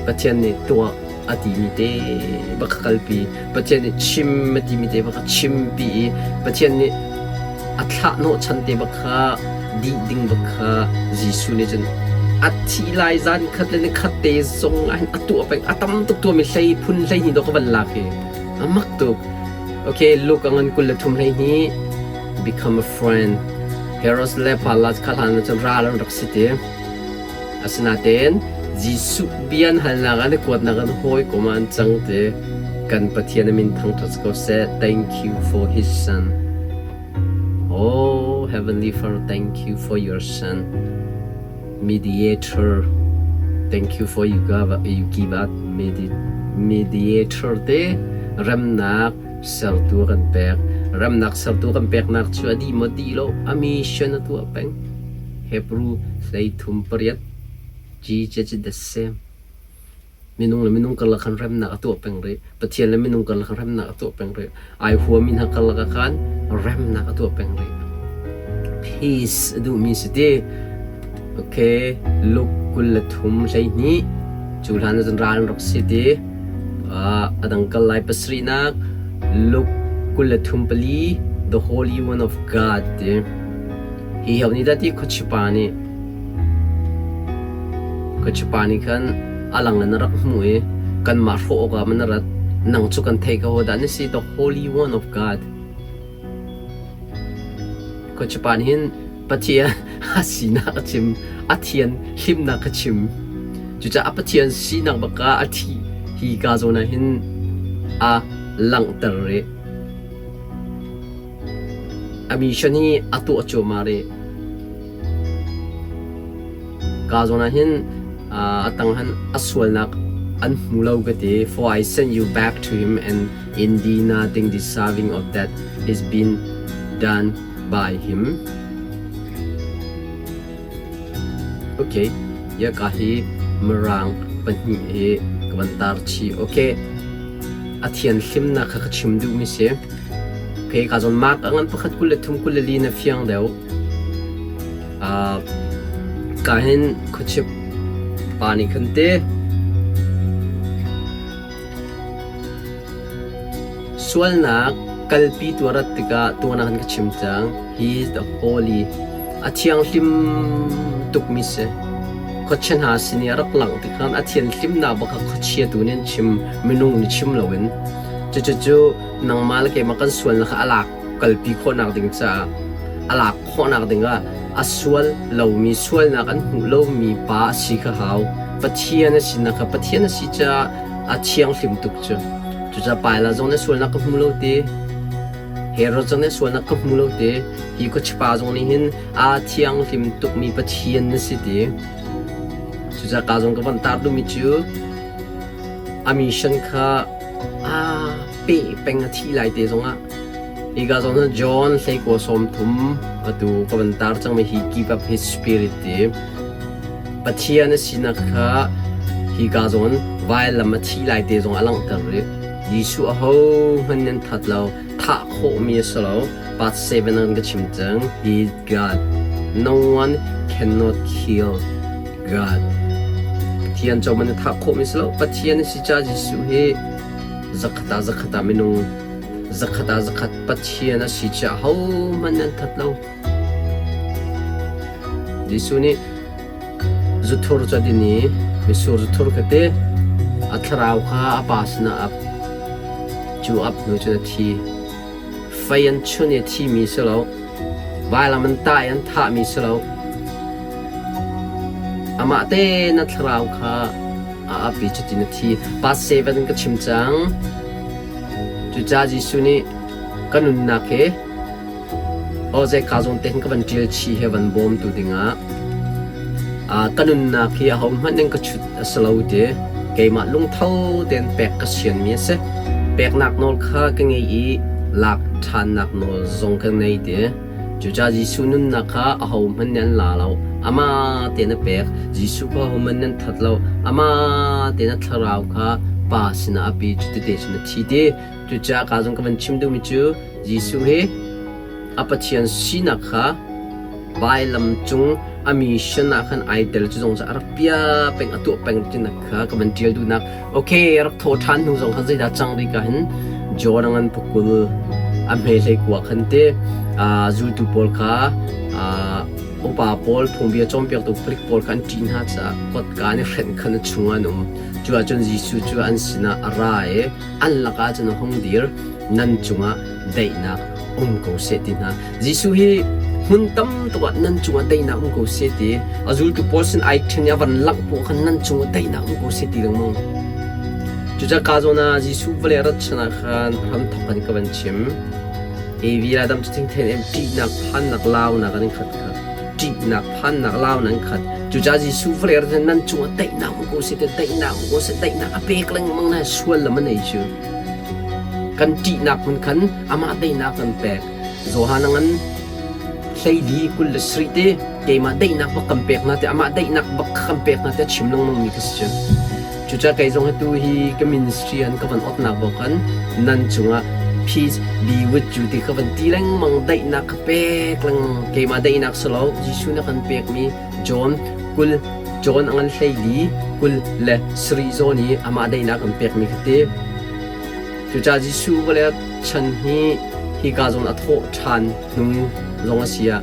Pathian nih tuah a timi te bak kha kalpi. Pathian nih chim a timi te bak kha chimpi i Pathian nih a thlah hnawhchan te bak kha dih ding bak kha Jesuh nih cun a thih lai zan khat le ni khat te zong ah hin a tuah peng. A tam tuk tuahmi hlei phun 12 dawh ka van lak hi. A mak tuk. Okay, Luke a ngan 23 12 become a friend. Herod le Pilat kha hlan cun ral an rak si ti. Asinain Jesuh bia an halnak an i kuatnak an hawikom ah an cang ti. Kan Pathian a min thangṭhat ko seh. Thank you for his son. Oh, Heavenly Father, thank you for your son. Mediator. Thank you for you give, you give us mediator te remnak sertu kan pek. Remnak sertu kan peknak cu a dih maw dih lo a mission a tuah peng. Hebrew 33 Jesus is the same. Minung le minung karlak khan remnak a tuah peng rih. Pathian le minung karlak khan remnak a tuah peng rih. Ai huami hna karlak ah khan remnak a tuah peng rih. Peace a duhmi si ti. Okay, Luke 23 12 cu hlan ah cun ral an rak si ti. A dang kal lai pasarihnak Luke 23 4 The Holy One of God ti. Hi ho nih dah ti khuachipa nih khuachipa nih khan a lang in a rak hmuh i kanmah hrawh awkah man a rat. Nang cu kan theih ko dah na si the Holy One of God. Khuachipa nih hin Pathian a sinak a chim, a thian hlimnak a chim. Cucaah a Pathian sinak bak ah a thi hi ka zawn ah hin a langhter rih. A mission hi a tuah cuahmah rih. Ka zawn ah hin a tang han a sualnak an hmu lo ka ti. For I sent you back to him and indeed nothing deserving of that is been done by him. Okay, ya ka hi mirang pahnih hi ka van tar chih. Okay, a thianhlimnak kha ka chim duhmi si. Okay, ka zawn mark a ngan pakhat 23 24 na fiang deuh. Ka hin khuachip pa nih khan te sualnak kalpi tu a rat tikah tuan ah khan ka chim cang. He is the holy a thianghlim tukmi si. Khuachia hna sin i a rak langh tikhan a thianhlimnak bak kha khuachia tu nih an chim, minung nih chim loin. Cucu nangmah le keimah kan sualnak kha a lak kalpi khawhnak ding caah a lak khawhnak dingah a sual lomi sualnak an hmuh lomi pa a si kha hau. Pathian a sinak kha Pathian a si caah a thianghlim tuk cu. Cucaah Paila zong nih sualnak ka hmu lo ti, Herod zong nih sualnak ka hmu lo ti, hi khuachipa zong nih hin aa thianghlim tukmi Pathian na si ti. Cucaah ka zong ka van tar duhmi cu a mission kha aa peh peng a thih lai te zongah hika zong hin John hleikua 30 atu ka van tar cangmi hi keep up his spirit ti Pathian a sinak kha hika zawn vailam a thih lai te zong a langhter rih. Jesuh aho hmanh nan that lo, thah khawhmi a si lo. Part 7 an ka chim cang. He is God. No one cannot kill God. Pathian cu man thah khawhmi si lo. Pathian a si ca Jesuh hi zakhat ah zakhat ah minung zakhat ah zakhat Pathian a si ca ho hmanh nan that lo. Jesuh nih zuthur cu a din i mitsur zuthur kha ti a thlarau kha a pa sinah a ap. Cu ap hnu cun a thi. Fei an chun i a thimi si lo. Vailam an tah i an thahmi si lo. Amah tein a thlarau kha a ap i cutin a thi. Pa 7 in ka chim cang. Cucaah Jesuh nih ka nunnak hi Aw zeika zawn te hin ka van ṭial chih he van bawmtu dingah ka nunnak hi ahohmanh in ka chut a si lo ti keimah lungtho tein pek ka sianmi a si. Peknak nawl kha ka ngei i lak ṭhannak nawl zong ka ngei ti. Cucaah Jesuh nunnak kha ahohmanh nih an la lo. Amah tein a pek. Jesuh kha ahohmanh nih an that lo. Amah tein a thlarau kha Pa sinah a pi. Cuti cun a thi ti. Cucaah ka zong ka van chim duhmi cu Jesuh hi a Pathian sinak kha vailam cung a mission ah khan ai tel cu zong cu a rak pia peng a tuah peng tinak kha ka van ṭial duhnak. Okay, rak thawh ṭhan hnu zong khan zeidah cang rih ka hin John a ngan pukul a hme hlei kua khan te zultu pawl kha upa pawl phungbia cawnpiaktu palik pawl kha an ṭih hna caah kotka an i hrenh khan a chungah an um. Cu ahcun Jesuh cu an sinah a ra i an lakah cun a hung dir. Nan cungah daihnak um ko seh ti hna. Jesuh hi hmun tam tuk ah nan cungah daihnak um ko seh ti a zultu pawl sin ai ṭhen i a van langh poh khan nan cungah daihnak um ko seh ti lengmang. Cucaah ka zawn ah Jesuh vawlei a rat chan ah khan hramthawk in ka van chim. Evi le Adam cu thingthei in ṭihnak phannak launak an khat kha. Ṭihnak phannak launak an khat. Cucaah Jesuh vawlei a rat nan cungah daihnak um ko seh ti daihnak um ko seh daihnak a pek lengmang na sual lam a nei cu. Kan ṭihnak hmun khan amah daihnak kan pek. Johan a ngan hleili 27 te keimah daihnak bak kan pek hna te amah daihnak bak kan pek hna te a chim lengmang mi ka si cu. Cucaah kei zong atu hi ka ministry an ka van otnak bawk khan nan cungah peace be with you ti ka van ti lengmang daihnak ka pek lengmang keimah daihnak si lo Jesuh na kan pekmi John 20 John a ngan hleili 27 zawn i amah daihnak an pekmi kha ti. Cucaah Jesuh vawlei chan hi hika zawn a thawh ṭhan hnu zong a si ah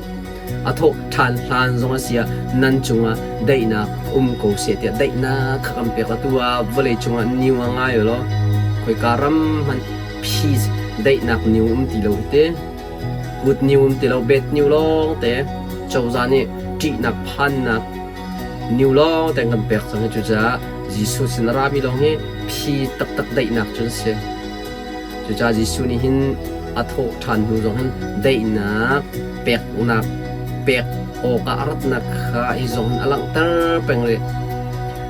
a thawh ṭhan hlan zong a si ah nan cungah daihnak um ko seh tiah daihnak kha kan pek. Atu ah vawlei cungah niu a ngai law khoika ram hmanh peace daihnak niu um ti lo hi ti. Good niu um ti lo bad niu lawng te cozah nih ṭihnak phannak niu lawng te kan pek cang hi cucaah Jesuh sin a rami lawng hi phi taktak daihnak cu an si. Cucaah Jesuh nih hin a thawh ṭhan hnu zong hin daihnak peknak pek awkah a ratnak kha hi zong hin a langhter peng rih.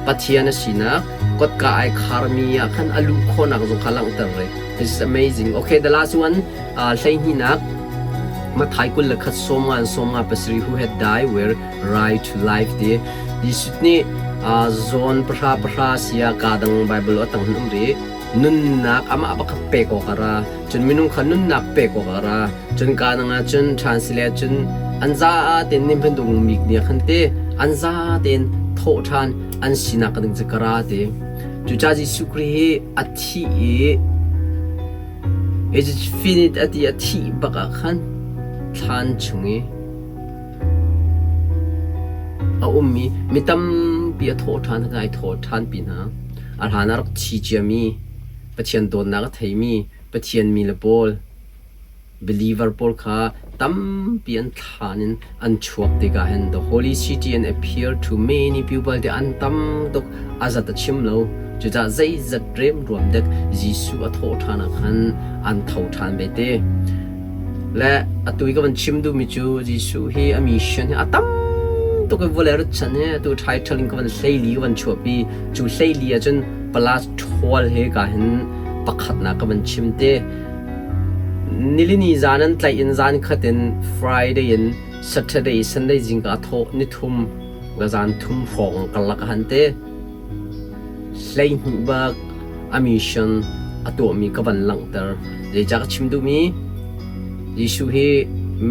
Pathian a sinak kotka ai kharmi ah khan a luh khawhnak zong kha langhter re. This is amazing. Okay, the last one, 12nak Matthai 21 57 who had died were right to life ti. Jesuh nih zawn pahra pahra sia ka dang Bible a tang hun um ri. Nunnak amah pakhat pek awk a ra. Cun minung kha nunnak pek awk a ra. Cun ka dang ah cun translate cun an za tein nim bantuk mik nih khan te an za tein thawh ṭhan an sinak ding cu ka ra ti. Cucaah Jesuh Khrih hi a thih i it is finished a ti a thih bak ah khan thlan chung i a ummi mi tampi a thawh ṭhan hna i thawh ṭhanpi hna. A hlan ah rak thi ciami Pathian dawtnak a theimi Pathian mi le pawl believer pawl kha tampi an thlan in an chuak tikah hin the holy city and appear to many people ti an tam tuk a zat a chim lo. Cucaah zeizat remruam dek Jesuh a thawh ṭhan ah khan an tho ṭhan ve te. Le atu i ka van chim duhmi cu Jesuh hi a mission hi a tam tuk i vawlei rat chan hi atu title in ka van hleili ka van chuahpi. Cu hleili ahcun plus ṭhawl he ka hin pakhatnak ka van chim te. Nilini zan an tlaih in zan khat in Friday in Saturday Sunday zingka thawh nithum ka zan thum hrawng karlak ah han te. 12 bak a mission a tuahmi ka van langhter. Zeicah ka chim duhmi? Jesuh hi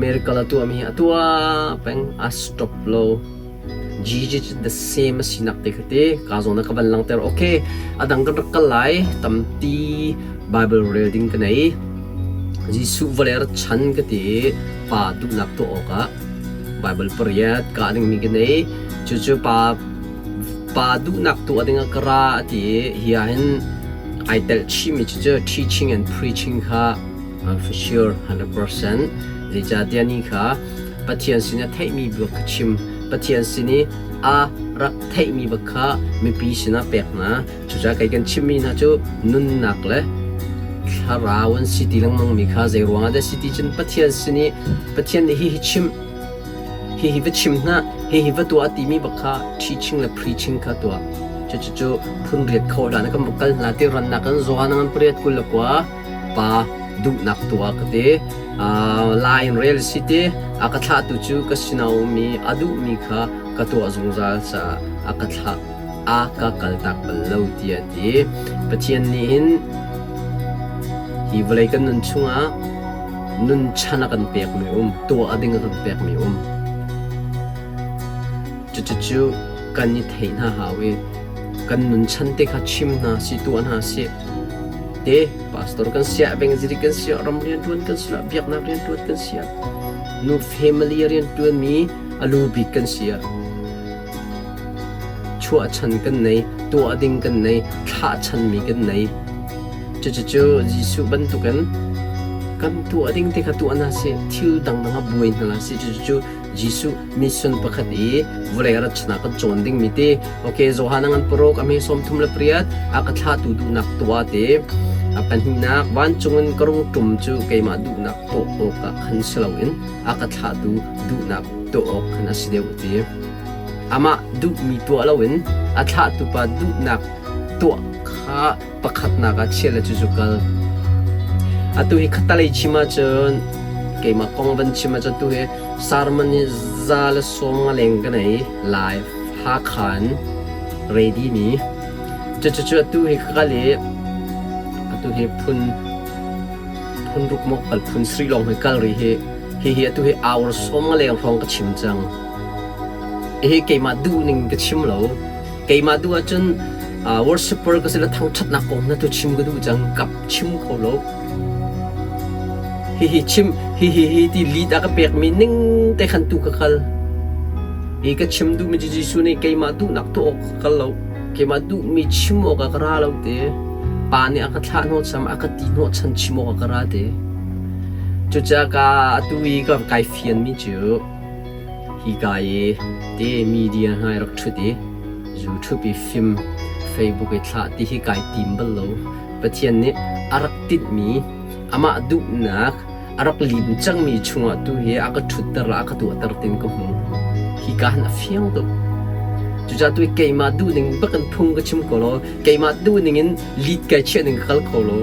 miracle a tuahmi hi a tuah peng, a stop lo. Jesus the same a sinak te kha te ka zawn ah ka van langhter. Okay, a dang kan rak kal lai. Tampi Bible rel ding ka nei. Jesuh vawlei rat chan ka ti i pa duhnak tuah awkah Bible pariat ka dingmi ka nei. Cucu pa Pa duhnak tuah dingah ka ra a ti i hi ahhin ai telh chihmi cucu teaching and preaching kha for sure 100% zeicahtiah ni kha Pathian sin a theihmi bak kha chim Pathian sin i a rak theihmi bak kha mipi sinah pek hna cucaah kei kan chimmi hna cu nunnak le thlarau an si ti lengmangmi kha zei ruangah dah si ti cun Pathian sin i Pathian nih hihi chim Hihi va chim hna, hihi va tuah timi bak kha teaching le preaching kha tuah. Cucu phun riat kho hlah na kan va kal hna ti rannak kan zaw na pariat 29 pa duhnak tuah ka ti. Lai in rel si ti a ka thlahtu cu ka sinah ummi a duhmi kha ka tuah zungzal caah a ka thlah a ka kaltak bal lo tiah a ti. Pathian nih hin hi vawlei kan nun chungah nunchan a kan pekmi um, tuah ding a kan pekmi um. Cucu kan i theih hna hau i kan nunchan te kha chim hna si, tuah hna si. Te pastor kan siah, evangelist kan siah, ram rianṭuan kan siah, biaknak rianṭuan kan siah, nu family rianṭuanmi a lu bik kan siah, chuahchan kan nei, tuah ding kan nei, thlahchanmi kan nei. Cucu Jesuh bantukin kan tuah ding te kha tuah hna sih, thil dangdang ah buai hna hlah sih. Cucu Jesuh mission pakhat i vawlei a rat chan ah kan cawn dingmi ti. Okay, Johan a ngan paruk, a hme 38, a ka thlahtu duhnak tuah ti. A pahnihnak, vancung in ka rung ṭum cu keimah duhnak tuah awkah khan si loin a ka thlahtu duhnak tuah awk khan a si deuh ti. Amah duhmi tuah loin a thlahtu pa duhnak tuah kha pakhatnak ah chiah le cucu kal. Atu hi khattalei chim ahcun keimah kong van chim ahcun tu hi sermon hi za le sawm nga leng ka nei live Hakha in ready mi. Cucu atu hi ka kal i atu hi phun phun ruk maw kal phun sri lawng hi kal ri hi hihi atu hi hour sawm nga leng hrawng ka chim cang. Hihi keimah duh ning ka chim lo. Keimah duh ahcun worshipper ka si le thangṭhatnak kong na tu chim ka duh cang kap chim kho lo. Hihi chim hihi hi ti lead a ka pekmi ning te khan tu ka kal. Hi ka chim duhmi cu Jesuh nih keimah duhnak tuah awk ka kal lo. Keimah duhmi chim awk ah ka ra lo te. Pa nih a ka thlah hnawhcham a ka ti hnawhchan chim awk ah ka ra te. Cucaah ka atu i ka kai fianmi cu Hika i te media hna i rak ṭhut i YouTube i film, Facebook i thlah ti hi kai tim bal lo. Pathian nih a rak tinhmi, amah duhnak a rak lim cangmi chungah tu hi a ka ṭhutter le a ka tuahter tiin ka hmu. Hika hin a fiang tuk. Cucaah tu keimah duhning bak in phung ka chim ko law keimah duhning in lead kai chiah ning ka kal kho lo.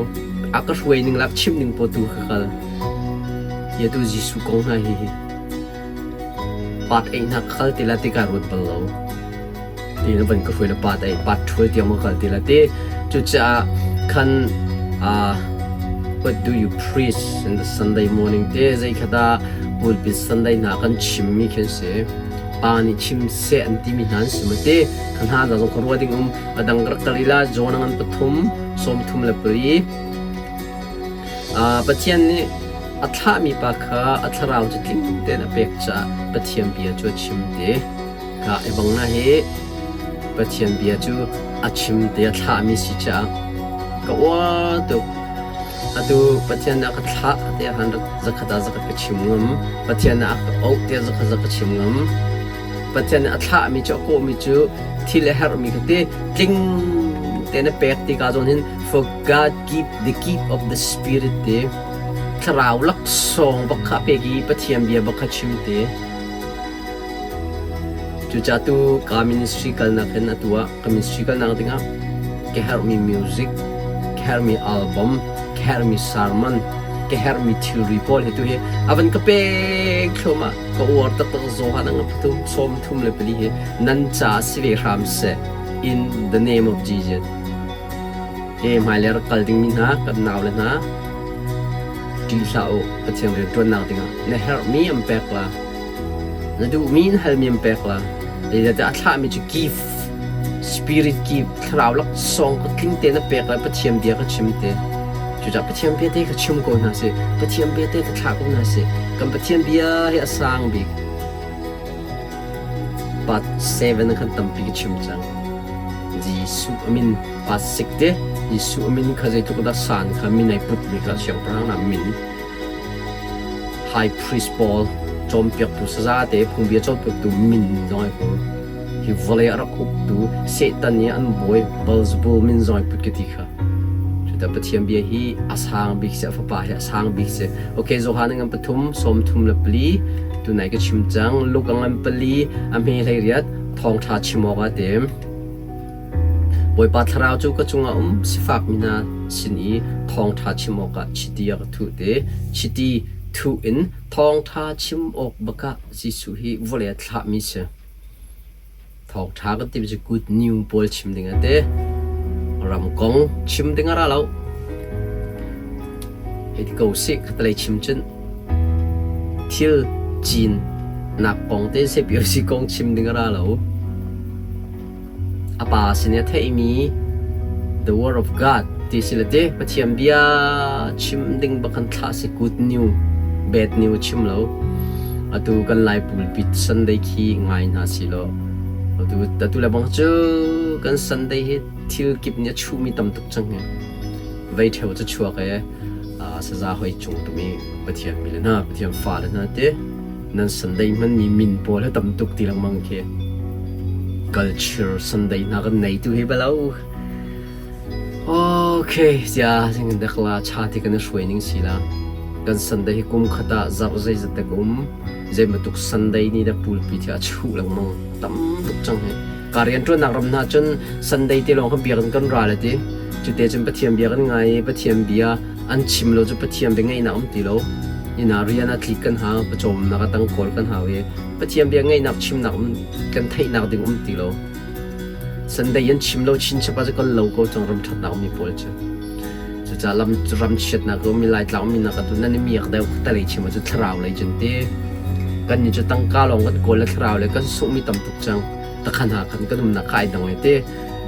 A ka hruai ning lak chimh ning paw tu ka kal. Hi tu Jesuh kong hna hi hi part ei hna ka kal ti la ti ka ruat bal lo. Ti na van ka hruai na part ei part ṭhual tiang ma kal ti la ti. Cucaah khan what do you preach in the Sunday morning te zei kha dah pulpit Sunday hna kan chimmi khi an si. Pa nih chim seh an timi hna an si ma ti. Kha hna da zong ka ruah ding um. A dang rak kal ila John a ngan pathum 34. Pathian nih a thlahmi pa kha a thlarau cu tling tein a pek caah Pathian bia cu a chim ti. Ka i bang na hi Pathian bia cu a chim ti a thlahmi si caah ka uar tuk. Atu Pathian nih a ka thlah tiah han zakhat ah zakhat ka chim ngam. Pathian nih a ka auh tiah zakhat zakhat ka chim ngam. Pathian nih a thlahmi cu a kawhmi cu thil a herhmi kha ti tling tein a pek ti ka zawn hin for God give the gift of the spirit ti thlarau laksawng bak kha a pek i Pathian bia bak kha chim ti. Cucaah tu ka ministry kalnak in atu ah ka ministry kalnak dingah ka herhmi music, ka herhmi album, ka herhmi sermon, ka herhmi thilri pawl hi tu hi a van ka pek thluahmah. Ka uar taktak Johan a pathum 34 hi nan ca si ve hram seh in the name of Jesus. He hmailei rak kal dingmi hna kan nau le hna ṭih hlah u Pathian rianṭuannak dingah na herhmi an pek la. Na duhmi in halmi an pek la. Zeicahtiah a thlahmi cu gift, spirit gift, thlarau laksawng ka tling tein a pek lai Pathian bia ka chim te. Cucaah Pathian bia te ka chim ko hna sih. Pathian bia te ka thlah ko hna sih. Kan Pathian bia hi a sang bik. Part 7 khan tampi ka chim cang. Jesuh a min part 6 te Jesuh a min kha zeitluk dah san kha min ai put mi kha siangpahrang hna min High Priest pawl cawnpiaktu saza te phungbia cawnpiaktu min zong ai pur. Hi vawlei a rak uktu Satan i an bawi Beelzebul min zong ai put ka ti kha. Cuta Pathian bia hi a sang bik si, a fapa hi a sang bik si. Okay, Johan ngan pathum, 34, tunai ka chim cang. Luke ngan pali, a hme hlei riat, thawngṭha chim awk ah tim. Bawipa thlarau cu ka cungah um sifakmi hna sin i thawngṭha chim awkah chiti a ka thuh te. Chiti thuh in thawngṭha chim awk bakah Jesuh hi vawlei a thlahmi si. Thawngṭha kan timi cu good news pawl chim ding a ti. Ram kong chim ding a ra lo. Hei ti ko sih khatalei chim cun thil cin nak kong te CPOC kong chim ding a ra lo. A pa sin i a theihmi the word of God ti si le ti Pathian bia chim ding bak kan thlah si good new bad new chim lo. Atu kan Lai pulpit Sunday khi ngai hna si law atu atu le bang cu kan Sunday hi thil kip nih a chuhmi tam tuk cang hi. Vei ṭheo cu chuak e saza hoi cung tumi Pathian mi le hna Pathian fa le hna te nan Sunday hmanmi min pawl he tam tuk ti lengmang khi. Culture Sunday hna kan nei tu hi balo. Okay, sia sing dekla cha ti kan hruai ning si la. Kan Sunday hi kum khat ah zarh zeizat tek um zei bantuk Sunday ni dah pulpi thi a chuh lengmang tam tuk cang hi. Ka rianṭuannak ram hna cun Sunday te lawng kha biakinn kan ra le ti. Cute cun Pathian bia kan ngai i Pathian bia an chim lo cu Pathian bia ngaihnak um ti lo. Inn ah rian a tlik kan hau, pawcawmnak a tang kawl kan hau i Pathian bia ngaihnak chimnak um kan theihnak ding um ti lo. Sunday an chim lo chinchap ah cu kan lo ko cang ram ṭhatnak ummi pawl cu. Cucaah lam ram chiatnak a um i Laitlang ummi nak ah nan i miak deuh talei chim ah cu thlarau lei cun ti. Kan nih cu tangka lawng kan kawl le thlarau lei kan sunghmi tam tuk cang. Takhan ha khan kan umnak kha ai dang ai te.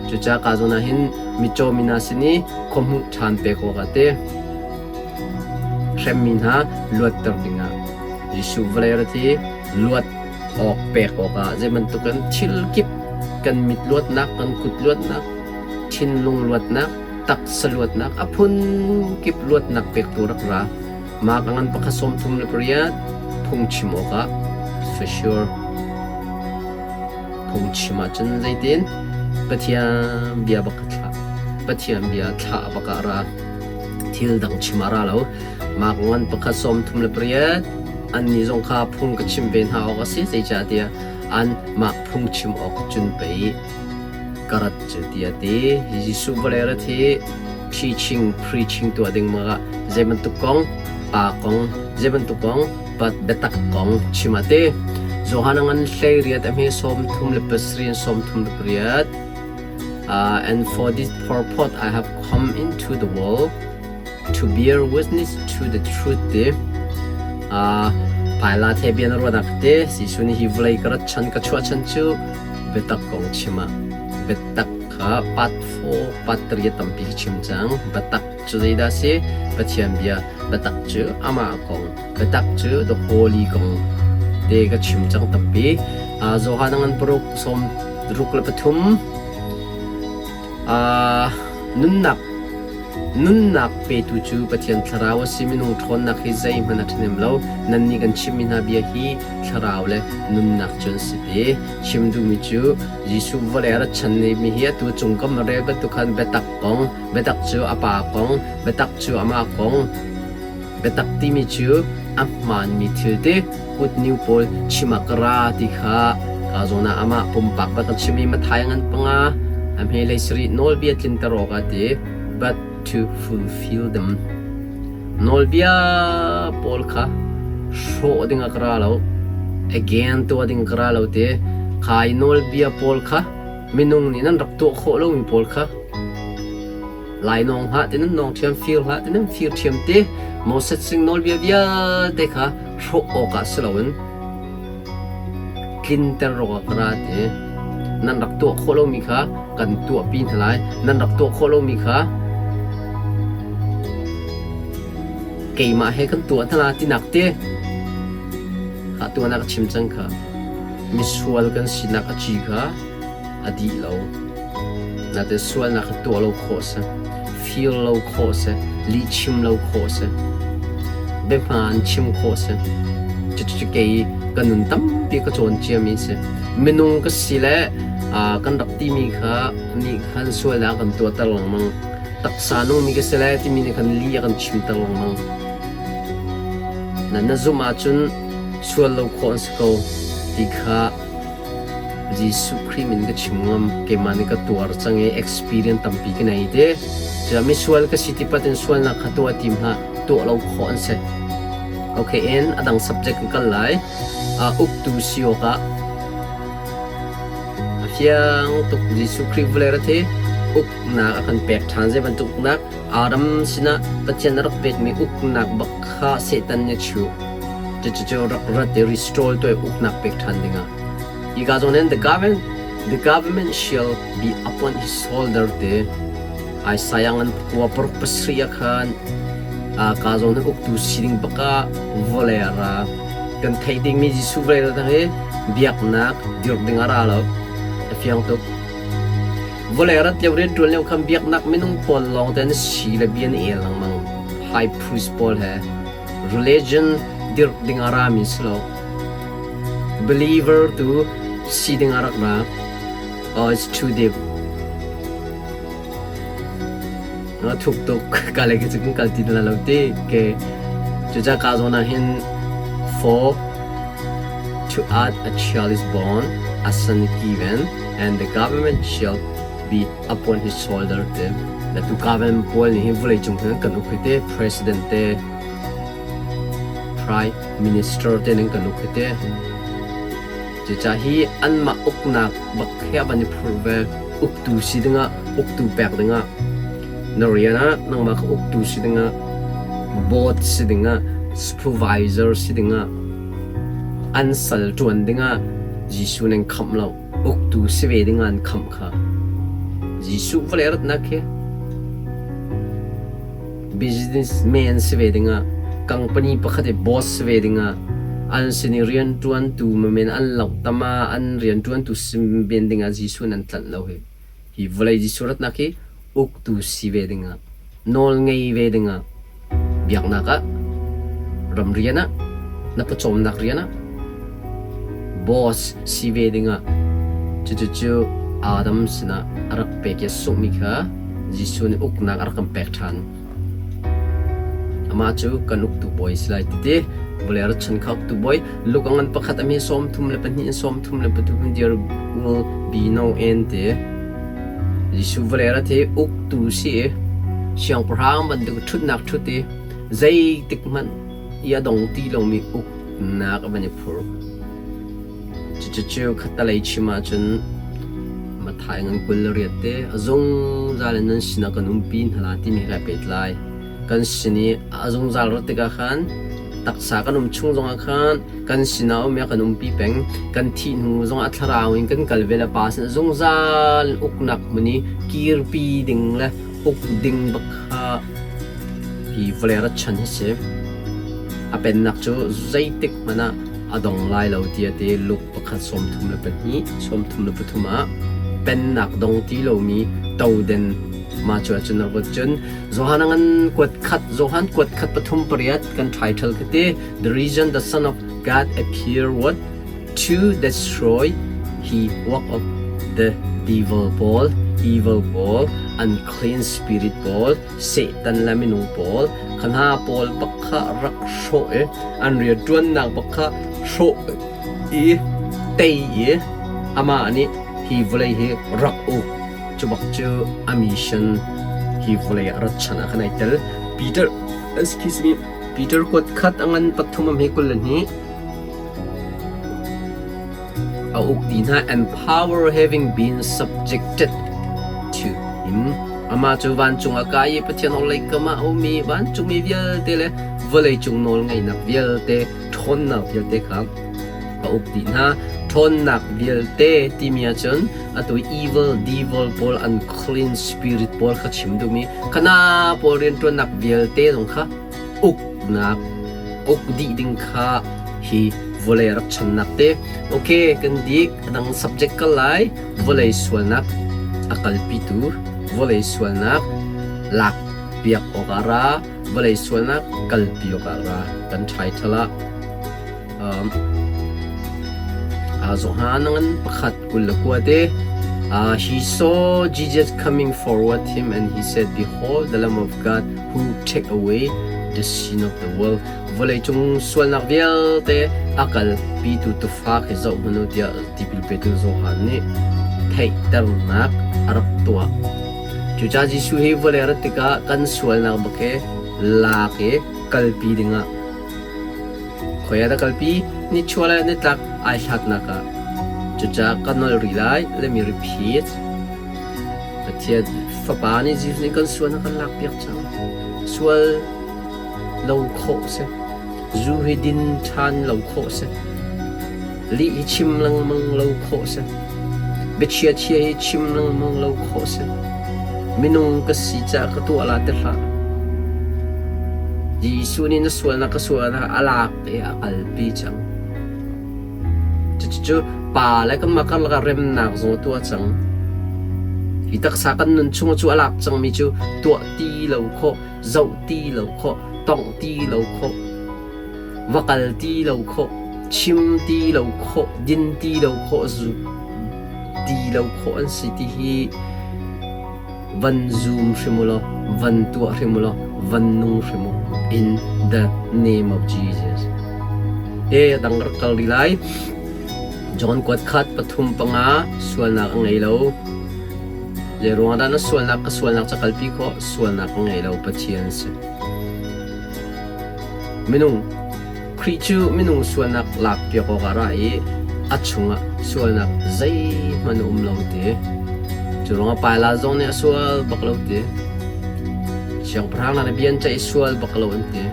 Cucaah ka zawn ah hin mitcaw mi hna sin i khuahmuh ṭhan pek awkah te hremmi hna luatter dingah Jesuh vawlei rat hi luat awk pek awkah zei bantukin thil kip kan mit luatnak, kan kut luatnak, thinlung luatnak, taksa luatnak, a phun kip luatnak pektu rak ra. Mah ka ngan pakhat 38 phungchim awkah for sure phungchim ahcun zeitin Pathian bia bak ka thlah. Pathian bia thlah bak ah ra. Thil dang chim ah ra lo. Mah ngan pakhat 38 annih zong kha phung ka chimh ve hna awk a si zeicahtiah Anmah phungchim awk cun pei ka rat cu tiah a ti. Jesuh vawlei rat hi teaching, preaching tuah ding ah zei bantuk kong, pa kong, zei bantuk kong, biatak kong chim a ti. Johan a ngan 18 a hme 37 38. And for this purport I have come into the world to bear witness to the truth ti. Pilate he bia na ruahnak te Jesuh nih hi vawlei ka rat chan ka chuah chan cu biatak kong chim ah biatak kha part 4 part 3 tampi ka chim cang. Biatak cu zeidah si? Pathian bia biatak cu amah kong biatak cu the holy kong te ka chim cang tampi. Johan a ngan paruk sawm ruk le pathum Nunnak nunnak petu cu Pathian Thlarau a si. Minung ṭhawnnak hi zeihmanh a ṭhahnem lo. Nannih kan chimhmi hna bia hi thlarau le nunnak cu an si ti. Chim duhmi cu Jesuh vawlei a rat chan mi hi atu cung kam a rel bantuk khan biatak kong, biatak cu a Pa kong, biatak cu amah kong, biatak timi cu a hmaanmi thil ti good new pawl chim ah ka ra ti kha ka zawn ah amah pumpak bak a chim i Matthai ngan panga a hmeilei sarih nawlbia tlinter awkah ti but to fulfill them. Nawlbia pawl kha hrawh ding ah ka ra lo, again tuah ding ka ra lo ti kha i nawlbia pawl kha minung nih nan rak tuah khawh lomi pawl kha Lainawng hlah ti nan nawng ṭhiam, fir hlah ti nan fir ṭhiam ti Moses sing nawlbia vialte kha hrawh awkah si loin tlinter awkah ka ra ti. Nan rak tuah khawh lomi kha kan tuahpi hna lai. Nan rak tuah khawh lomi kha keimah he kan tuah hna la tinak ti. Kha tuahnak a chim cang kha. Misual kan sinak a ci kha a dih lo. Natin sualnak kha tuah lo khawh a si, fir lo khawh a si, lihchim lo khawh a si, biahmaan chim khawh a si. Cucu kei ka nun tampi ka cawn ciami a si. Minung ka si le kan rak timi kha nih khan sualnak a kan tuahter lengmang. Taksa nungmi ka si le timi nih khan lih a kan chimter lengmang. Na zumh ahcun sual lo khawh an si ko ti kha Jesuh Khrih min ka chim ngam. Keimah nih ka tuar cang i experience tampi ka nei te. Cucaah misual ka si ti pat in sualnak kha tuah tim hlah. Tuah lo khawh an si. Okay, in a dang subject kan kal lai. Uktu si awkah a fiang tuk Jesuh Khrih vawlei ra thi uknak a kan pek ṭhan. Zei bantuk uknak? Adam sinah Pathian a rak pekmi uknak bak kha Satan nih a chuh. Cucu rak rat i restore tuah i uknak pek ṭhan dingah. Hi ka zawn hin the government, the government shall be upon his shoulder ti Isaiah ngan pakua paruk pasarih ah khan ka zawn hin uktu sining baka vawlei a ra. Kan theih dingmi Jesuh vawlei ra hi biaknak dirh ding a ra lo. A fiang tuk. Vawlei rat lio rianṭuan lio khan biaknak minung pawl lawng te an si le bia an el lengmang. High priest pawl he religion dirh ding a rami si lo. Believer tu si ding a rak ra. Oh, it's too deep. Na thuk tuk ka le cu kan kal ti na lo ti ke cuca ka zawn ah hin for to add a child is born a son given and the government shall be upon his shoulder te le tu government pawl nih hin vawlei cung hin kan uk hi te president te prime minister te nan kan uk hi te cucaah hi anmah uknak bak he van i phurh ve uktu si dingah uktu pek dingah na rian ah nangmah kha uktu si dingah board si dingah supervisor si dingah an sal ṭuan dingah Jesuh nan khamh lo uktu si ve dingah an khamh kha Jesuh vawlei ratnak khi businessman si ve dingah company pakhat i boss si ve dingah an sin i rianṭuantu men an loh tama an rianṭuantu si men dingah Jesuh nan tlanh lo hi hi vawlei Jesuh ratnak hi uktu si ve dingah nawl ngei ve dingah biaknak ah ramrian ah na pawcawmnak rian ah boss si ve dingah cucucu Adam sinah a rak pek i a sunghmi kha Jesuh nih uknak a rak kan pek ṭhan. Amah cu kan uktu bawi si lai ti vawlei rat chan kha uktu bawi Luke a ngan pakhat a mi 32 in 33 there will be no end ti. Jesuh vawlei rat hi uktu si i siangpahrang bantuk ṭhutnak ṭhut i zeitik hmanh i a dong ti lomi uknak a van i phur. Cucu khattalei chim ahcun Matthai ngan 28 te a zungzal in nan sinah kan umpi hna la timi he kai pehtlai. Kan sin i a zungzal rat tikah khan taksa kan um chung zongah khan kan sinah um i a kan umpi peng. Kan thih hnu zongah thlarau in kan kal ve le Pa sin zungzal in uknak hmun i kirpi ding le uk ding bak kha hi vawlei rat chan hi si. A pennak cu zeitik hmanh ah a dong lai lo tiah ti Luke pakhat 32 33 ah pennak dong ti lomi toden mah cu ahcun rak cun Johan ngan kuat khat Johan kuat khat pathum pariat kan title khi ti The reason the Son of God appeared was to destroy he work of the devil pawl evil pawl unclean spirit pawl Satan le minung pawl kha hna pawl bak kha rak hrawh i an rianṭuannak bak kha hrawh i tei i amah nih hi vawlei hi rak uk. Cu bak cu a mission hi vawlei ah rat chan ah khan ai tel. Peter, excuse me, Peter kuat khat a ngan pathum am hi 22 a uk ti hna and power having been subjected to him. Amah cu vancung a kai i Pathian orhlei kam ah a um i vancungmi vialte le vawleicung nawlngeihnak vialte, ṭhawnnak vialte kha a uk dih hna. Ṭhawnnak vialte timi ahcun atu evil, devil pawl, unclean spirit pawl kha chim duhmi khana pawl rianṭuannak vialte zong kha uknak uk dih ding kha hi vawlei rak channak te. Okay, kan dik. A dang subject kal lai. Vawlei sualnak a kalpitu vawlei sualnak lakpiak awk ah ra, vawlei sualnak kalpi awk ah ra. Kan title ah Johan ngan pakhat 29 te he saw Jesus coming forward him and he said, Behold the Lamb of God who take away the sin of the world. Vawleicung sualnak vialte a kalpitu tufa khi zoh hmanh u tiah tipil petu Johan nih theihternak a rak tuah. Cucaah Jesuh hi vawlei a rat tikah kan sualnak bak hi lak i kalpi dingah khoi ah dah kalpi? Nichuah le nitlak ai hlatnak ah. Cucaah ka nolh rih lai, let me repeat. Pathian Fapa nih Jesuh nih kan sualnak kan lakpiak cang. Sual lo khawh si. Zu hi din ṭhan lo khawh si. Lih hi chim lengmang lo khawh si. Biachia chia hi chim lengmang lo khawh si. Minung ka si caah ka tuah la ti hlah. Jesuh nih na sualnak ka sualnak a lak i a kalpi cang. Cucu pa le kanmah karlak ah remnak zong a tuah cang. Hi taksa kan nun chung cu a lak cangmi cu tuah ti lo khawh, zoh ti lo khawh, tongh ti lo khawh, va kal ti lo khawh, chim ti lo khawh, din ti lo khawh, zu ti lo khawh an si ti hi van zum hrim u law, van tuah hrim u law, van nung hrim u in the name of Jesus. E dang rak kal rih lai. John kuat khat pathum panga sualnak a ngei lo. Zei ruangah dah na sualnak ka sualnak ca kalpi khawh? Sualnak a ngei lo Pathian si. Minung Khrih cu minung sualnak lakpiak awkah a ra i a chungah sualnak zeihmanh a um lo ti. Cu ruangah Pilat zong nih a sual bak lo ti. Siangpahrang hna nih bia an ceih i sual bak lo an ti.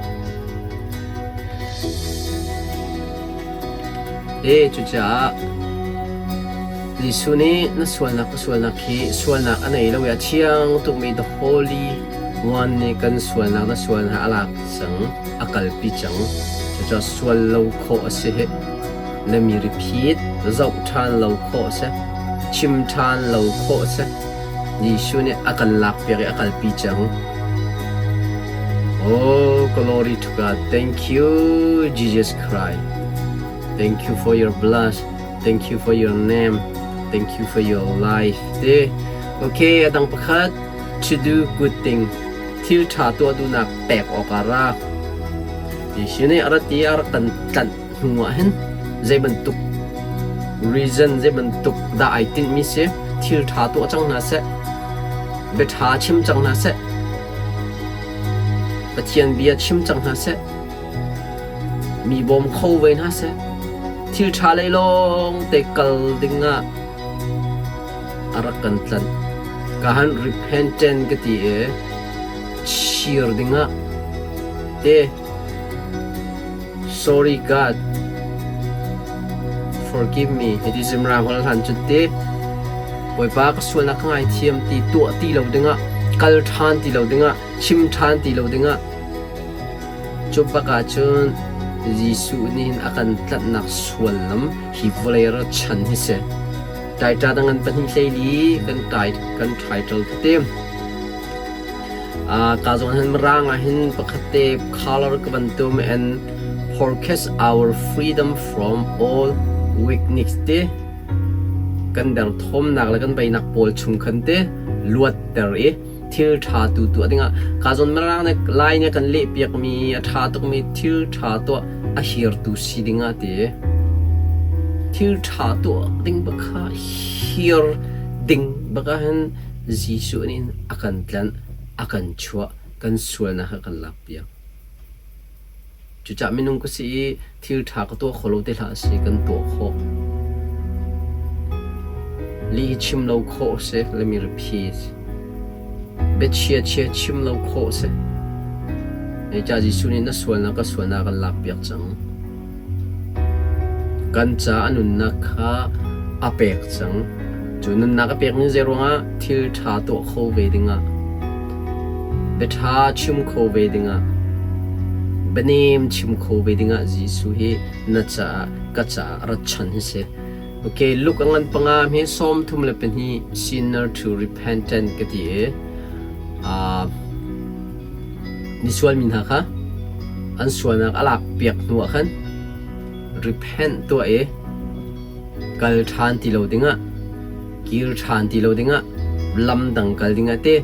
E cucaah Jesuh nih na sualnak ka sualnak hi sualnak a nei lo i a thiang tukmi the Holy One nih kan sualnak na sualnak a lak cang, a kalpi cang. Cucaah sual lo khawh a si hi. Let me repeat, zoh ṭhan lo khawh a si, chim ṭhan lo khawh a si. Jesuh nih a kan lakpiak i a kalpi cang. Oh, glory to God. Thank you, Jesus Christ. Thank you for your blood. Thank you for your name. Thank you for your life. Te. Okay, a dang pakhat. To do good thing. Thil ṭha tuah duhnak pek awk ah ra. Jesuh nih a rat i a rak kan tlanh hnu ah hin zei bantuk reason zei bantuk dah ai tinhmi si thil ṭha tuah cang hna seh bia ṭha chim cang hna seh Pathian bia chim cang hna seh mi bawm kho ve hna seh thil ṭha lei lawng te kal ding ah a rak kan tlanh ka han repentant ka ti i chir ding ah te Sorry God, forgive me. Hiti Zimra hol hlan cu te Bawipa ka sualnak ka ngaithiam ti tuah ti lo dingah kal ṭhan ti lo dingah chim ṭhan ti lo dingah cu bak ahcun Jesuh nih hin a kan tlanhnak suallam hi vawlei ra chan hi si. Taita dang an 2 24 kan tai kan title tete. Ka zawn hin Mirang ah hin pakhat te color ka van tum and forecast our freedom from all weakness te kan derthawmnak le kan beinak pawl chung khan te luatter i thil ṭha tu tuah dingah ka zawn Mirang nih Lai nih kan leh piakmi a ṭha tukmi thil ṭha tuah a hirtu si dingah ti thil ṭha tuah ding bak kha hir ding bak ah hin Jesuh nih a kan tlanh, a kan chuah, kan sualnak a kan lakpiak. Cucaah minung ka si i thil ṭha ka tuah kho lo te hlah si kan tuah khawh. Lih hi chim lo khawh a si, let me repeat. Biachia chia chim lo khawh a si. Zeicah Jesuh nih na sualnak ka sualnak a kan lakpiak cang. Kan ca a nunnak kha a pek cang. Cu nunnak a pekmi zeiruangah thil ṭha tuah kho ve dingah, biaṭha chim kho ve dingah, bianem chim kho ve dingah Jesuh hi na caah ka caah rat chan hi si. Okay, Luke a ngan panga hi 32 sinner to repentant ka ti i misual mi hna kha an sualnak a lak piak hnu ah khan repent tuah i kal ṭhan ti lo dingah kir ṭhan ti lo dingah lam dang kal dingah te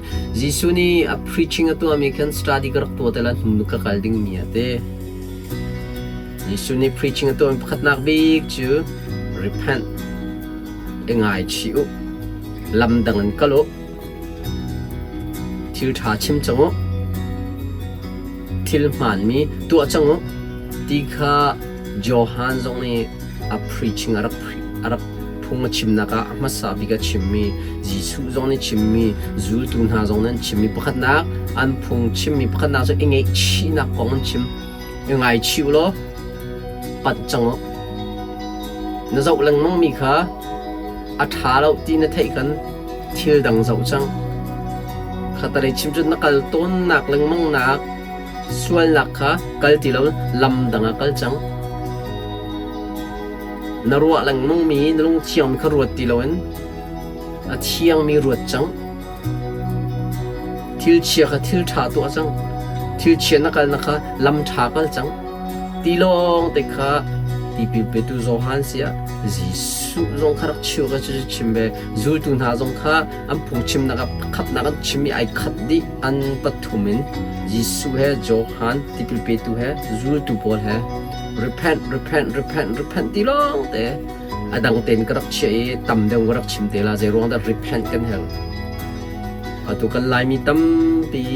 Jesuh nih a preaching a tuahmi khan study ka rak tuah te la hnu ka kal dingmi ah te Jesuh nih preaching a tuahmi pakhatnak bik cu repent i ngaichih u lam dang in kal u Thil ṭha chim cang u. Thil hmaanmi tuah cang u ti kha Johan zong nih a preaching a rak phung a chimnak ah a hmasa bik a chimmi Jesuh zong nih chimmi zultu hna zong nih an chimmi pakhatnak an phung chimmi pakhatnak cu i ngaihchihnak kong an chim. I ngaichih u law panh cang u. Na zoh lengmangmi kha a ṭha lo ti na theih khan thil dang zoh cang. Khatalei chim cun na kal tawnnak lengmangnak sualnak kha kal ti lo lam dang ah kal cang. Na ruah lengmangmi na lungthiangmi kha ruat ti loin a thiangmi ruat cang. Thil chia kha thil ṭha tuah cang. Thil chia na kalnak kha lam ṭha kal cang. Ti lawng te kha tipil petu Johan siah Jesuh zong kha rak cheu ka cu chim ve. Zultu hna zong kha an phungchimnak ah pakhatnak an chim i ai khat dih an pathum in Jesuh he Johan tipil petu he zultu pawl he repent repent repent repent ti lawng te a dang tein ka rak chiah i tam deuh ka rak chim te la zei ruang dah repent kan herh atu kan Laimi tampi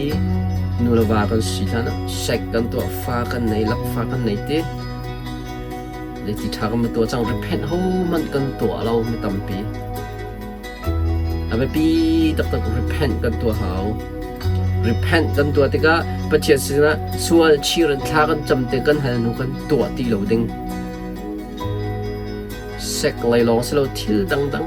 nu le va kan si hlan ah sek kan tuah fa kan nei lakfa kan nei ti Zeiti ṭha kan va tuah cang repent hohmanh kan tuah lo mi tampi. A biapi taktak repent kan tuah hau. Repent kan tuah tikah Pathian sinah sual chir in thla kan cam te kan hal hnu kan tuah ti lo ding. Sek lei lawng si lo thil dangdang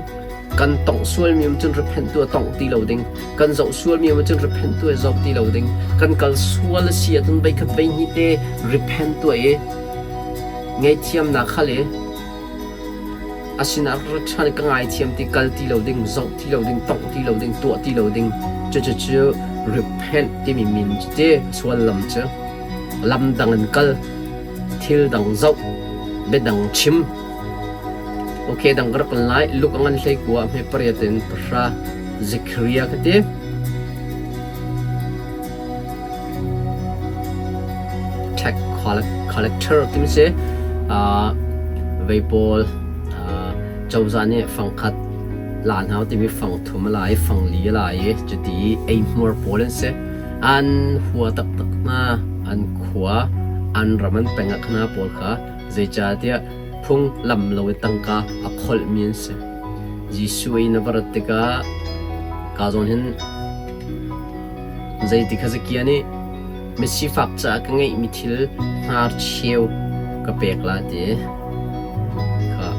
kan tongh sualmi um cun repent tuah tongh ti lo ding. Kan zoh sualmi um cun repent tuah zoh ti lo ding. Kan kal sual a si ahcun veikhat veihnih te repent tuah i Ngaihthiamnak hal i a sinah ra ṭhan ka ngaithiam ti kal ti lo ding, zoh ti lo ding, tongh ti lo ding, tuah ti lo ding. Cucu repent timi min cu ti suallam cu lam dang in kal, thil dang zoh, biadang chim. Okay, dang ka rak kan lai. Luke a ngan hlei kua hme pariat in pahra Zechariah ka ti. Check collect. collector timi si. Vei pawl cozah nih fangkhat la hna timi fang thum a la i fang li a la i cuti eihmuar pawl an si. An hua taktak hna. An khua, an ram an peng ah khana pawl kha zeicahtiah phunglam lo i tangka a kholhmi an si. Jesuh in a va rat tikah ka zawn hin zeiti kha Zakia nih misifak caah ka ngeihmi thil hnarcheu ka pek la ti kha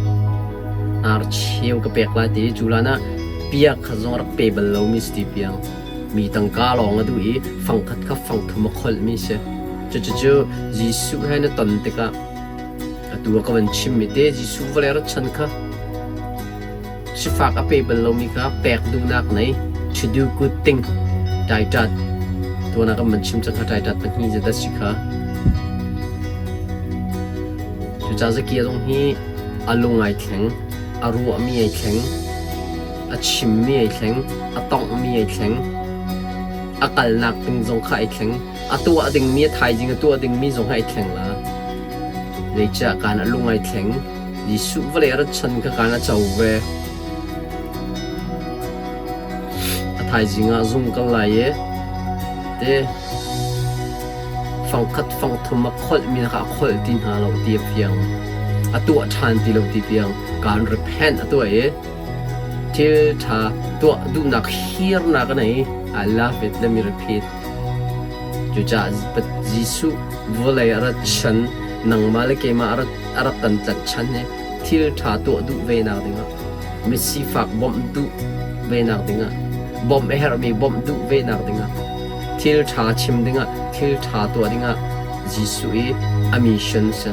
hnarcheu ka pek la ti cu lan ah pia kha zong rak pe bal lomi si ti piang mi tangka lawng a duh i fangkhat kha fangthum a kholhmi si. Cucu Jesuh he na ton tikah Atu ah ka van chimmi te Jesuh vawlei rat chan kha sifak a pe bal lomi kha pek duhnak nei to do good thing taitat tuan ah kan van chim cang kha taitat pahnih zedat si kha cucaah Zakia zong hi a lung ai thleng a ruahmi ai thleng a chimmi ai thleng a tonghmi ai thleng a kalnak ding zong kha ai thleng A tuah dingmi a thaizing a tuah dingmi zong hi ai thleng la. Zeicah kaan a lung ai thleng. Jesuh vawlei a rat chan kha kaan a co ve. A thaizing ah zung kal lai i te fangkhat fangthum a kholhmi kha a kholh ti hna lo ti a fiang. A tuah ṭhan ti lo ti tiang kaan repent a tuah i thil ṭha tuah duhnak hirnak a nei. I love it. Let me repeat. Cucaah Jesuh vawlei a rat chan, nangmah le keimah a rak kan tlanh chan hi thil ṭha tuah duh venak dingah, misifak bawmh duh venak dingah, bawmh a herhmi bawmh duh venak dingah, thil ṭha chim dingah, thil ṭha tuah dingah Jesuh i a mission si.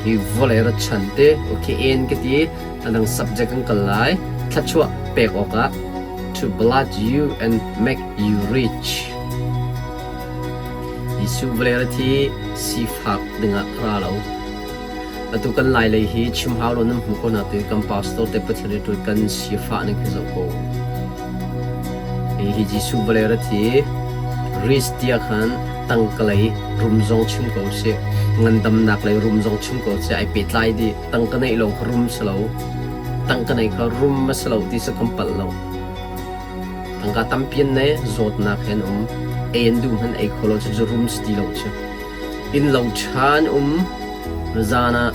Hi vawlei rat chan te, okay, en ka ti, a dang subject kan kal lai, thluachuah pek awkah to bless you and make you rich. Jesuh vawlei rat hi sifak dingah ra lo. Atu kan lai lei hi chim hau lo nan hmu ko na tu kan pastor te Pathian riantuan kan sifah ning khi zoh ko. Hi hi Jesuh vawlei rat hi rich tia khan tangka lei rum zong chim ko si ngandamnak lei rum zong chim ko si ai pehtlai dih tangka neih lo kha rum si lo tangka neih kha rum a si lo ti si kan palh lo. Tangka tampi an nei, zawtnak he an um. Ei an duh hmanh ei kho lo cu rum si ti lo cu. Innlo ṭha an um, zan ah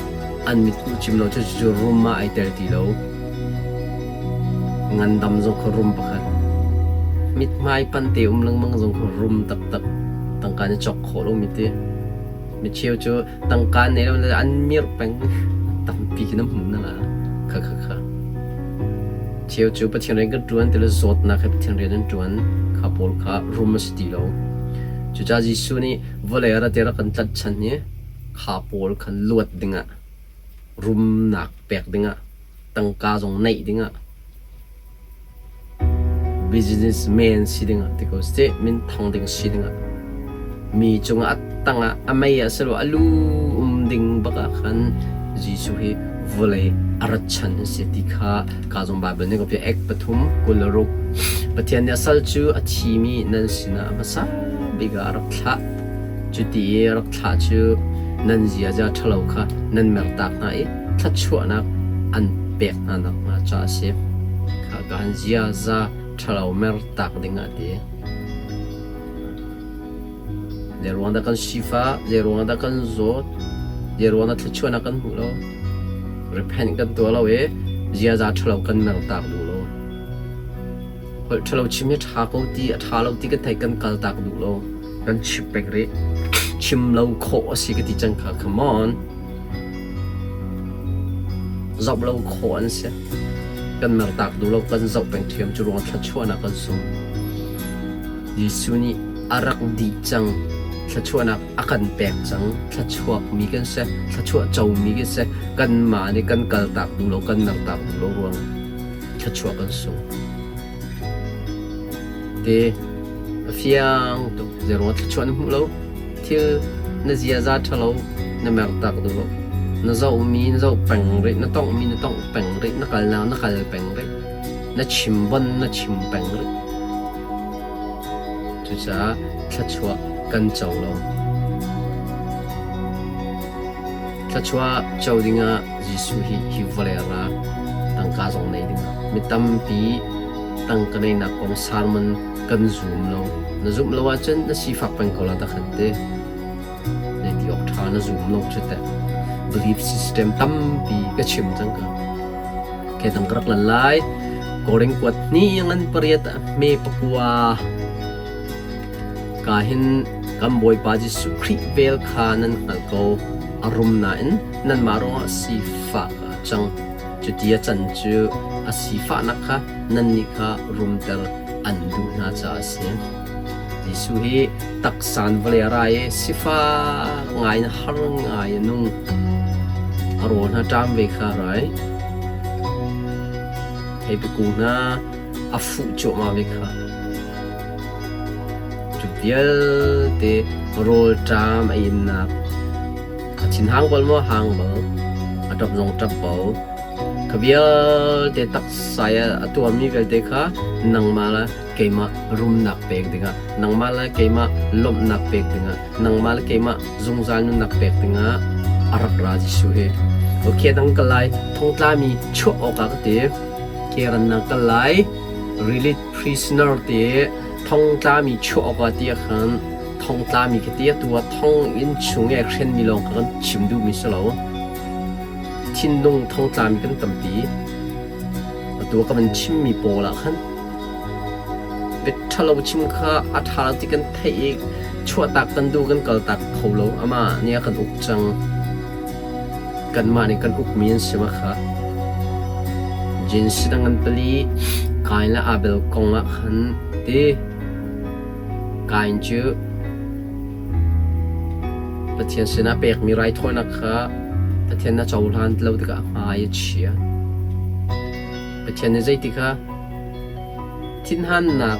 an mitkuh cim lo cu cu rum ah ai tel ti lo. Ngandam zong kha rum pakhat. Mithmai pante um lengmang zong kha rum taktak. Tangka nih cawk khawh lomi ti. Micheu cu tangka nei lo an mirh peng. Tampi khi na hmu na la. Kha kha kha. Cheu cu Pathian rian kan ṭuan ti le zawtnak he Pathian rian an ṭuan kha pawl kha rum a si ti lo. Cucaah Jesuh nih vawlei ah rat i rak kan tlanhchan i kha pawl khan luat dingah rumnak pek dingah tangka zong neih dingah Businessman si dingah ti ko seh, minthang ding si dingah mi cungah a tangah a mei ah silo a lu um ding bak ah khan Jesuh hi vawlei a rat chan a si ti kha ka zong Bible nih ka piah ek 3 26 Pathian nih a sal cu a thimi nan sinah a hmasa bik ah a rak thlah cu ti i a rak thlah cu nan ziaza ṭhalo kha nan mertak hna i thluachuahnak an pek hna nakhnga ca a si. Kha kaan ziaza ṭhalo mertak ding ah ti. Zei ruang dah kan sifah, zei ruang dah kan zawt, zei ruang dah thluachuahnak kan hmuh lo. Repent kan tuah lo i ziaza ṭhalo kan mertak duh lo. Holh ṭhalo chim hi ṭha ko ti, a ṭha lo ti kan theih kan kaltak duh lo. Kan chim peng rih. Chim lo khawh a si ka ti cang kha. Come on. Zoh lo khawh an si. Kan mertak duh lo, kan zoh peng ṭhiam. Cu ruangah thluachuahnak kan sung. Jesuh nih a rak dih cang. Thluachuahnak a kan pek cang. Thluachuakmi kan si. Thluachuah comi kan si. Kanmah nih kan kaltak duh lo, kan mertak duh lo ruang thluachuah kan sung. Te a fiang tuk. Zeiruangah thluachuah na hmuh lo? Thil na ziaza ṭhalo na mertak duh lo. Na zohmi na zoh peng rih, na tonghmi na tongh peng rih, na kalnak na kal peng rih, na chim bon na chim peng rih. Cucaah thluachuah kan co lo. Thluachuah co dingah Jesuh hi hi vawlei a ra. Tangka zong nei dingah. Mi tampi tangka neinak kong sermon kan zum lo. Na zumh lo ahcun na sifak peng ko la ta khan te. Zeiti awk ṭha na zum lo cu teh. Belief system tampi ka chim cang ka. Ke dang ka rak lan lai. Koring kuat hnih ngan pariat hme pakua. Ka hin kan Bawipa Jesuh Khrih vel kha nan hngalh ko. A rum nain nanmah ruangah sifah a cang. Cuti a can cu a sifahnak kha nannih kha rumter an duh hna caah a si. Jesuh hi taksan vawlei a ra i sifak ngai in har ngai a nung. A rawl hna ṭam ve kha rai. Theipi kung hna a fuh cuahmah ve kha. Cu vialte rawlṭam a innak a thinhang bal maw hang bal, a ṭap zong ṭap ko. Kha vialte taksa i a tuarmi vialte kha nangmah le keimah rumnak pek dingah, nangmah le keimah lawmhnak pek dingah, nangmah le keimah zungzal nunnak pek dingah a rak ra Jesuh hi. Okay dang kal lai thongtlami chuah awkah ka ti. Kerannak kal lai rili prisoner ti thongtlami chuah awkah ti ah khan thongtlami khi ti atu ah thonginn chung i ai hrenmi lawng kha kan chim duhmi si lo. Thinlung thongtlami kan tampi. Atu ah ka van chimmi pawl ah khan biaṭhalo chim kha a ṭha lo ti kan theih i chuahtak kan duh kan kaltak kho lo. Amah nih a kan uk cang. Kanmah nih kan ukmi an si ma kha. Jinsi dang an pali Kain le Abel kong ah khan ti Kain cu Pathian sinah pekmi raithawinak kha Pathian a cohlan ti lo tikah a hmai a chia. Pathian nih zeiti kha thinhannak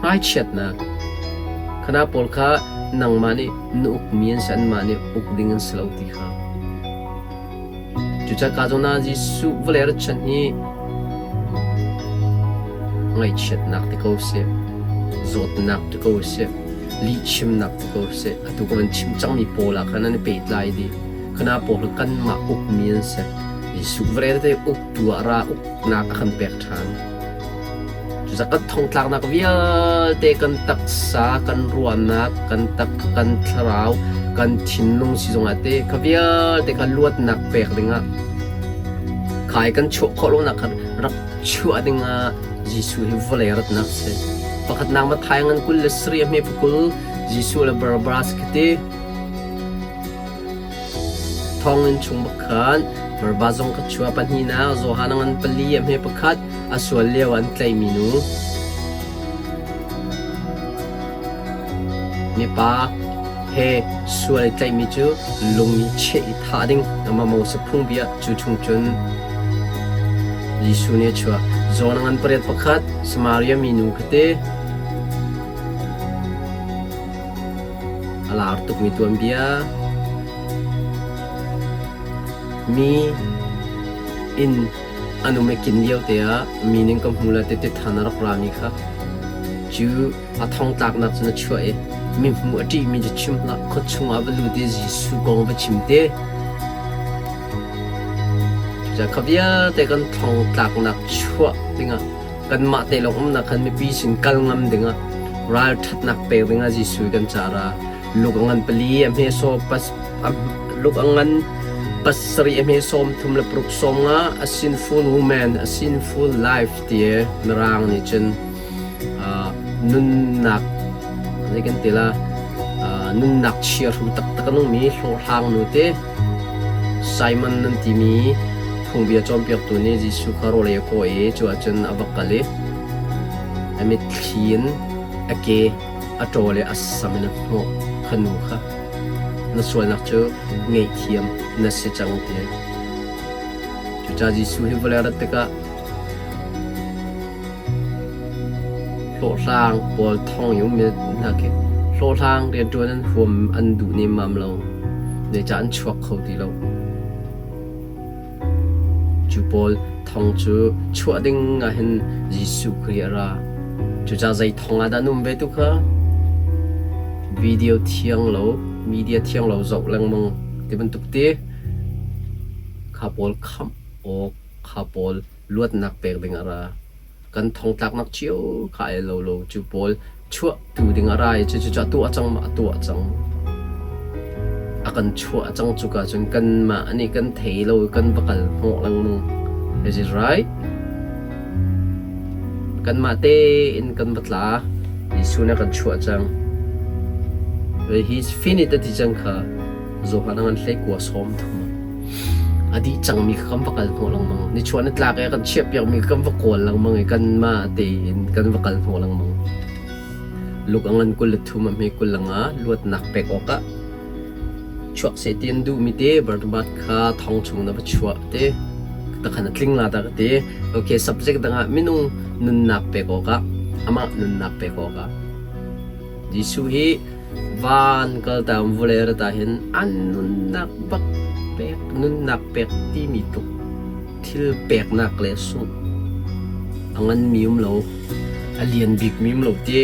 Hmaichiatnak Khana pawl kha nangmah nih na ukmi an si, anmah nih uk ding an si lo ti kha. Cucaah ka zawn ah Jesuh vawlei rat chan hi ngaihchiatnak ti ko seh, zawtnak ti ko seh, lihchimnak ti ko seh, atu ka van chim cangmi pawl ah khan an i pehtlai dih. Khana pawl kha kanmah ukmi an si. Jesuh vawlei rat hi uktu ah ra uknak a kan pek ṭhan. Cucaah kan thongtlaknak vialte kan taksa, kan ruahnak, kan tak, kan thlarau, kan thinlung sizung ah te kha vialte kha luatnak pek dingah khai kan chuah khawh lonak kha rak chuah dingah Jesuh hi vawlei ratnak si. Pakhatnak Matthai ngan 27 a hme pakul Jesuh le Barabbas khi ti. Thonginn chung bak khan Barabbas zong ka chuah pahnihnak Johan a ngan pali a hme pakhat a sual lio ah an tlaihmi nu mipa he sual i tlaihmi cu lung i cheh i thah ding amah Moses phungbia cu chung cun Jesuh nih a chuah. John a ngan pariat pakhat Samaria minu kha te A lar tukmi tuanbia. Mi inn an um i kin lio te ah mi ning ka hmu le tete than a rak rami kha cu a thongtlaknak cun a chuah i mi hmu a ṭihmi cu chim hlah khua chungah va lut i Jesuh kong va chim te. Cucaah kha vialte kan thongtlaknak chuah dingah Kanmah te lawng umnak khan mipi sin kal ngam dingah ralṭhatnak pek dingah Jesuh kan ca ra. Luk a ngan pali a hme saw pas luk a ngan pasarih a hme sawm thum le paruk sawm nga a sinful woman a sinful life ti mirang nih cun nunnak zei kan ti la nunnak chiahru taktak a nungmi hlawhhlang nu te Simon nan timi phungbia cawnpiaktu nih Jesuh kha rawl ei a kawh i cu ahcun a va kal i a mitthli in a ke a ṭawl i a sam in a hnawh kha nu kha na sualnak cu ngaihthiam na si cang ti. Cucaah Jesuh hi vawlei a rat tikah Hlawhhlang pawl thong i ummi hna khi hlawhhlang rianṭuan an huam an duh nemmam lo. Zeicah an chuak kho ti lo. Cu pawl thong cu chuah ding ah hin Jesuh Khrih a ra. Cucaah zei thong ah dah na um ve tu kha? Video thiang lo. Media thiang lo zoh lengmang ti bantuk ti kha pawl khamh awk kha pawl luatnak pek ding a ra. Kan thongtlaknak cio kha ai lo lo cu pawl chuahtu ding a ra i cucu a tuah cang ma a tuah cang. A kan chuah cang cuka cun kanmah nih kan thei lo i kan va kal hnawh lengmang. Is it right? Kanmah tein kan va tla. Jesuh nih a kan chuah cang. He's finished a ti cang kha. Johan a ngan hlei kua sawm thum ah. A dih cangmi kha kan va kal hnawh lengmang. Nichuah nitlak i a kan chiahpiakmi kha kan va kawl lengmang i kanmah tein kan va kal hnawh lengmang. Luk a ngan 23 a hme 25 luatnak pek awkah chuak seh ti an duhmi te Barnabas kha thong chung na va chuah te takhan a tling la ta ka ti. Okay, subject dangah minung nunnak pek awkah amah nunnak pek awkah Jesuh hi van kaltaam vawlei rat ah hin an nunnak bak pek nunnak pek timi tluk thil peknak le sungh a nganmi um lo a lian bikmi um lo ti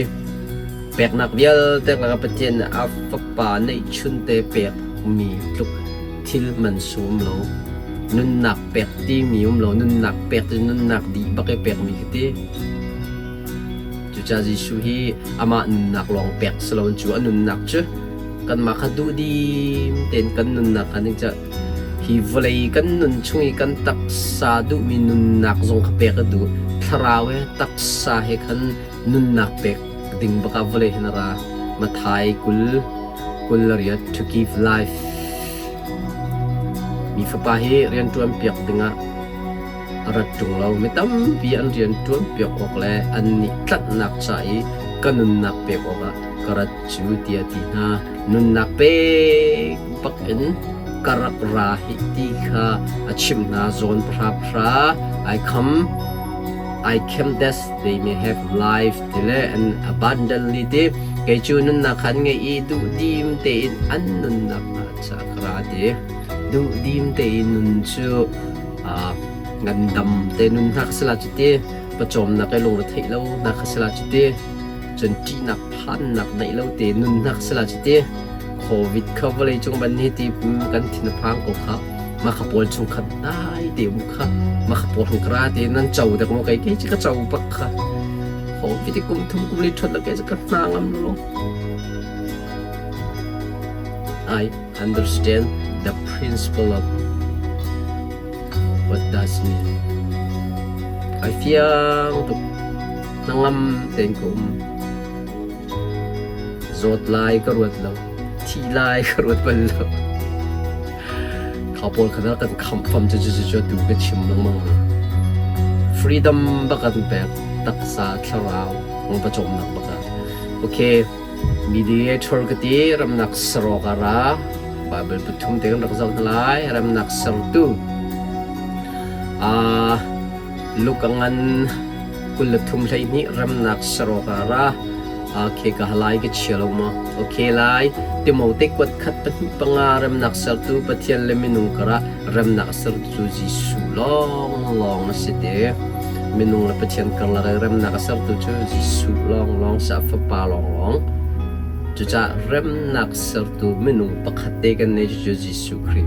peknak vialte lakah Pathian nih a fapa neihchunte pekmi tluk thil man sung um lo nunnak pek timi um lo nunnak pek cu nunnak dih bak i pekmi khi ti. Cucaah Jesuh hi amah nunnak lawng pek si loin cu a nunnak cu kanmah kha duhdim tein kan nunnak kha ning hi vawlei kan nun chung i kan taksa duhmi nunnak zong kha pek a duh. Thlarau he taksa he khan nunnak pek ding bak ah vawlei hin a ra. Matthai 20 28 to give life. Mi fapa hi rianṭuan piak dingah a rat ṭung lo. Mi tampi an rian ṭuanpiak awk le annih tlanhnak ca i ka nunnak pek awkah ka rat cu tiah a ti hna. Nunnak pek bakin ka rak ra hih ti kha a chimh hna. Zawn pahra pahra ai kham. I came that they may have life ti le an abundantly ti kei cu nunnak kha an ngeih i duhdim tein an nunnak hna ca ka ra ti. Duhdim tein nun cu ngandam te nun hna kha si la cu ti pawcawmnak i lungre theih lo hna kha si la cu ti cun ṭihnak phannak neih lo te nun hna kha si la cu ti Covid kha vawlei cung ban hi ti kan thin a phang ko kha mah kha pawl chung khat dai te um kha mah kha pawl hung kra te nan cho dek mo kai kei ka cho bak kha Covid kum thum kum li thot la ke ka hna ngam lo. I understand the principle of what does mean. Ai fiang tuk. Hnangam tein ka um. Zawt lai ka ruat lo. Thi lai ka ruat bal lo. Kha pawl kha kan khamh fam cu cu cu tu ka chim lengmang. Freedom bak kan pek taksa thlarau ngong pawcawmnak bak ah. Okay. Mediator ka ti ramnak sarawk a ra. Bible pathum te kan rak zoh hna lai. Remnak sertu. Luke a ngan 23 12 remnak sarawk a ra. Okay, ka halai ka chia lo maw? Okay lai. Timote kuat khat pahnih panga remnak sertu Pathian le minung karah remnak sertu cu Jesuh lawnglawng a si te. Minung le Pathian karlak i remnak a sertu cu Jesuh lawnglawng si a fapa lawnglawng. Cucaah remnak sertu minung pakhat te kan nei cucu Jesuh Khrih.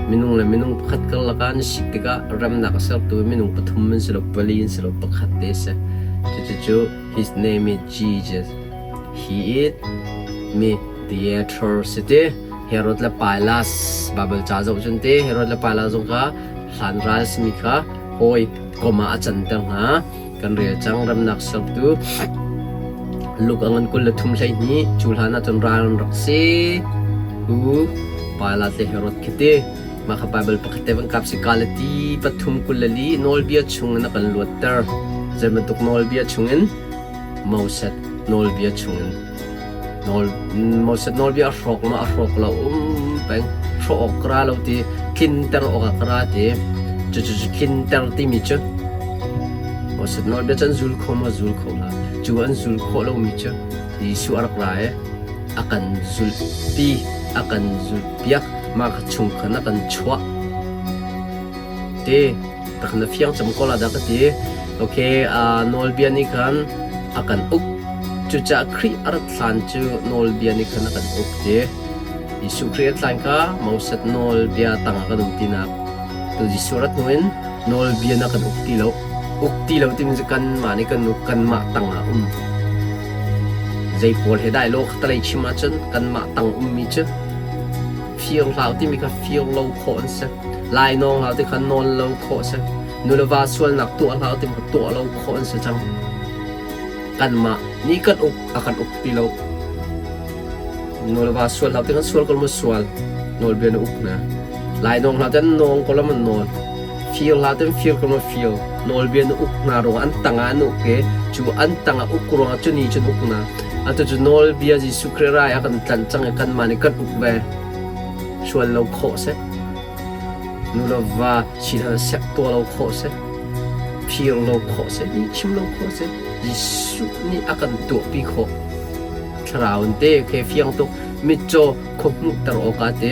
Minung le minung pakhat karlak ah an si tikah remnak a sertu minung pathum an si lo, pali an si lo, pakhat te a si. Cucu his name is Jesus. He is mediator si ti. Herod le Pilas Bible ca zoh cun ti Herod le Pilas zong kha hlan ral simi kha hawi kom ah a canter hna. Kan rel cang remnak sertu Luke a ngan 23 12 cu hlan ah cun ral an rak si. Hu Pilat le Herod khi ti mah kha Bible pakhat te van kap si Galati pathum 24 nawlbia chungin a kan luatter. Zei bantuk nawlbia chungin? Moses nawlbia chungin. Nawl Moses nawlbia a hrawk ma a hrawk lo um peng hrawh awk ka ra lo ti tlinter awk ah ka ra ti cu cu cu tlinter timi cu Moses nawlbia cu an zul kho maw zul kho hlah cu an zul khawh lomi cu Jesuh a rak ra i a kan zulhpi a kan zulhpiak mah kha chung khan a kan chuah ti tak na fiang cem ko la dah ka ti. Okay, nawlbia nih khan a kan uk. Cucaah Khrih a rat hlan cu nawlbia nih khan a kan uk ti. Jesuh Khrih a tlan kha Moses nawlbia tangah kan um tinak. Tu Jesuh rat hnu in nawlbia na kan uk ti lo. Uk ti lo timi cu kanmah nih kan uk, kanmah tangah um. Zei pawl he dai lo khatalei chim ahcun kanmah tang ummi cu fir hlah timi kha fir lo khawh an si. Lainawng hlah ti kha nawn lo khawh a si. Nuleva sualnak tuah hlah timi kha tuah lo khawh an si cang. Kanmah nih kan uk a kan uk ti lo. Nuleva sual hlah ti kan sual ko mu sual. Nawlbia na uk na. Lainawng hlah ten nawng ko lam an nawn. Fir hlah ten fir ko mu fir. Nawlbia na uk hna ruangah an tangah an uk i cu an tangah uk ruangah cu ni cun uk na. Atu cu nawlbia Jesuh Khrih rai a kan tlanh cang i kanmah nih kan uk ve. Sual lo khawh seh. Nu le va si sek tuah lo khawh seh. Phir lo khawh seh. Ni chim lo khawh seh. Jesuh nih a kan tuahpi khawh. Thlarau in te ke fiang tuk mitcaw khuahmuhter awkah te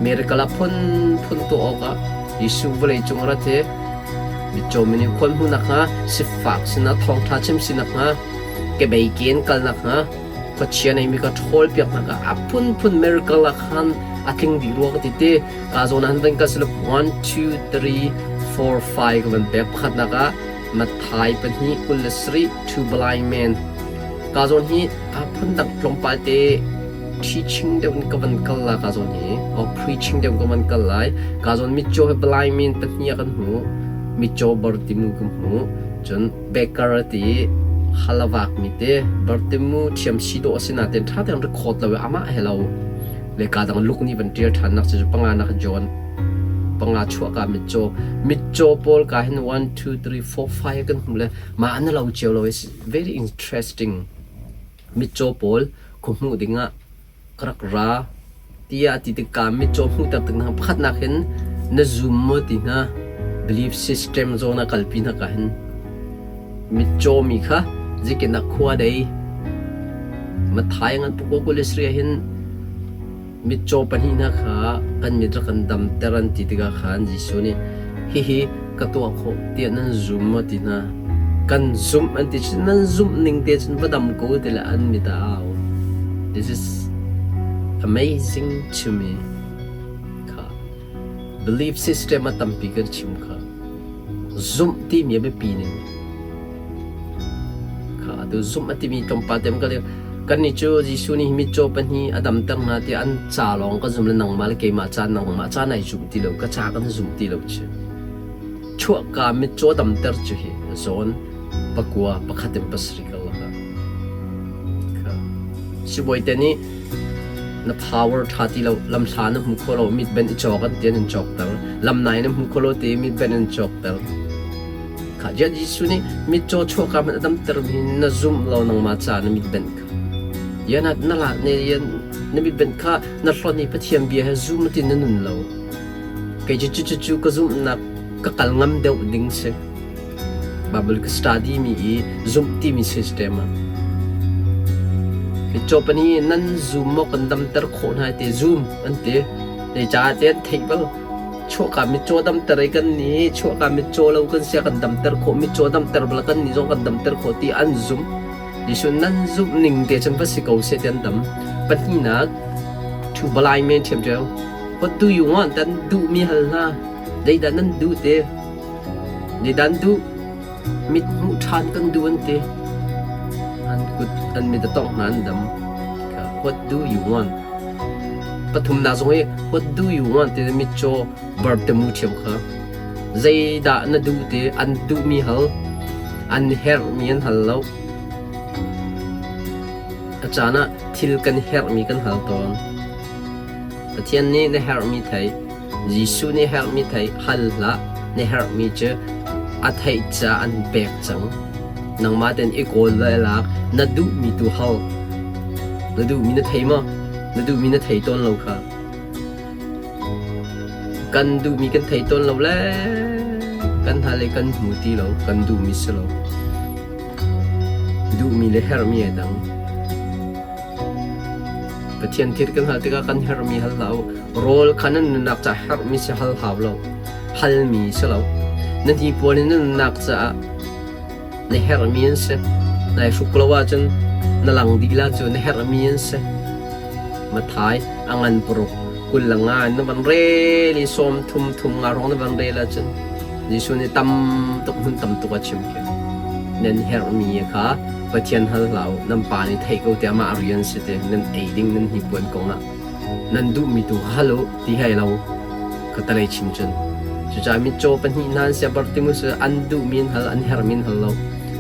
miracle a phunphun tuah awkah Jesuh vawlei cung a rat i mitcaw mi nih khual hmuh nakhnga sifak sinah thawngṭha chim si nakhnga kebei ke in kal nakhnga khuachia neimi ka ṭhawl piak nakhnga a phunphun miracle ah khan a tling dih rua ka ti te ka zawn ah han van kal silo 1 2 3 4 5 ka van pek pakhatnak ah Matthai 2:27 two blind men ka zawn hi a phundang tlawmpal te teaching deuh in ka van kal la ka zawn hi or preaching deuh ka van kal lai ka zawn mitcaw he blind men pahnih ah kan hmu mitcaw Bartimu kan hmu cun Baker a ti halavak mi te Bartimu thiam si dawh a si nain ṭha tein record lo i amah he lo le ka dang luk nih van ṭial ṭhan nak cu panga nak John panga chuah ka mitcaw mitcaw pawl ka hin 1 2 3 4 5 kan hmu le mah an lo cio lo is very interesting mitcaw pawl khuhmuh dingah ka rak ra tiah ti tik ka mitcaw hmuhter tik hna pakhatnak hin na zum maw ti hna belief system zawn ah kalpi hna ka hin mitcaw mi kha zikin ah khua dei Mathai ngan pukwa kulisri hin mitcaw pahnih hna kha kan mit rak kan damter an ti tikah khan Jesuh nih hihi ka tuah khawh tiah nan zum maw ti hna kan zumh an ti cun nan zumh ning te cun va dam ko ti le an mit a au this is amazing to me kha belief system a tampi kan chim kha zumh timi a biapi ning Kha atu zumh a timi tlawmpal te ka kannih cu Jesuh nih mitcaw pahnih a damter hna tiah an ca lawng ka zum le nangmah le keimah ca nangmah ca nai zum ti lo ka ca kan zum ti lo cu chuahka mitcaw damter cu hi zawn pakua pakhat in pasarih ka lak ah sibawi te nih na power ṭha ti lo lamhla na hmu kho lo mit ben i cawk an ti an in cawkter lamnai na hmu kho lo ti mit ben an cawkter Kha Jesuh nih mitcaw chuahka hmanh a damtermi na zumh lo nangmah caah na mitbenh kha. Yan ah na la ne yan na mitbenh kha na hlawt i Pathian bia he zum ti na nun lo. Kei cu cu cu ka zumhnak ka kal ngam deuh ding si. Bible ka study mi i zumh timi system ah. Mitcaw pa nih nan zum maw kan damter khawh hna ti zum an ti. Zeicah tiah an theih bal. Chuahka mitcaw damter i kan nih chuahka mitcaw lo kan sia kan damter khawh mitcaw damter bal kan nih zong kan damter khawh ti an zumh. Jesuh nan zumh ning te cun va si ko seh ti an dam. Pahnihnak to blind men ṭhiamṭhiam. What do you want? An duhmi hal hna. Zeidah nan duh te? Zeidah an duh? Mit hmuh ṭhan kan duh an ti. An kut an mit a tongh hna an dam. What do you want? Pathumnak zong hi what do you want ti mitcaw bartemu ṭhiam kha. Zeidah na duh ti an duhmi hal, an herhmi an hal lo. A caan ah thil kan herhmi kan hal tawn. Pathian nih na herhmi thei, Jesuh nih herhmi thei hal hlah, na herhmi cu a theih ca an pek cang. Nangmah tein i kawl le lak, na duhmi tu hal. Na duhmi na thei maw? Na duhmi na thei tawn lo kha. Kan duhmi kan thei tawn lo le kan hal i kan hmu ti lo, kan duhmi si lo. Duhmi le herhmi ai dang. Pathian thil kan hal tikah kan herhmi hal hlah u. Rawl kha nan nunnak caah herhmi si hal hau lo. Halmi si lo. Na hnipuan in na nunnak caah na herhmi an si. Nai hruk lo ahcun na lang dih la cu na herhmi an si. Matthai a ngan paruk 25 in na van rel i 30 thum nga hrawng na van rel ahcun Jesuh nih tam tuk hmun tam tuk a chim khi. Nan herhmi kha Pathian hal hlah u, nan pa nih theih ko tiah mah rian si ti nan ei ding nan hnipuan kong ah nan duhmi tu kha hal u ti hei lo ka talei chim cun. Cucaah mitcaw pahnih hna an sia Bartimus an duhmi an hal, an herhmi an hal lo.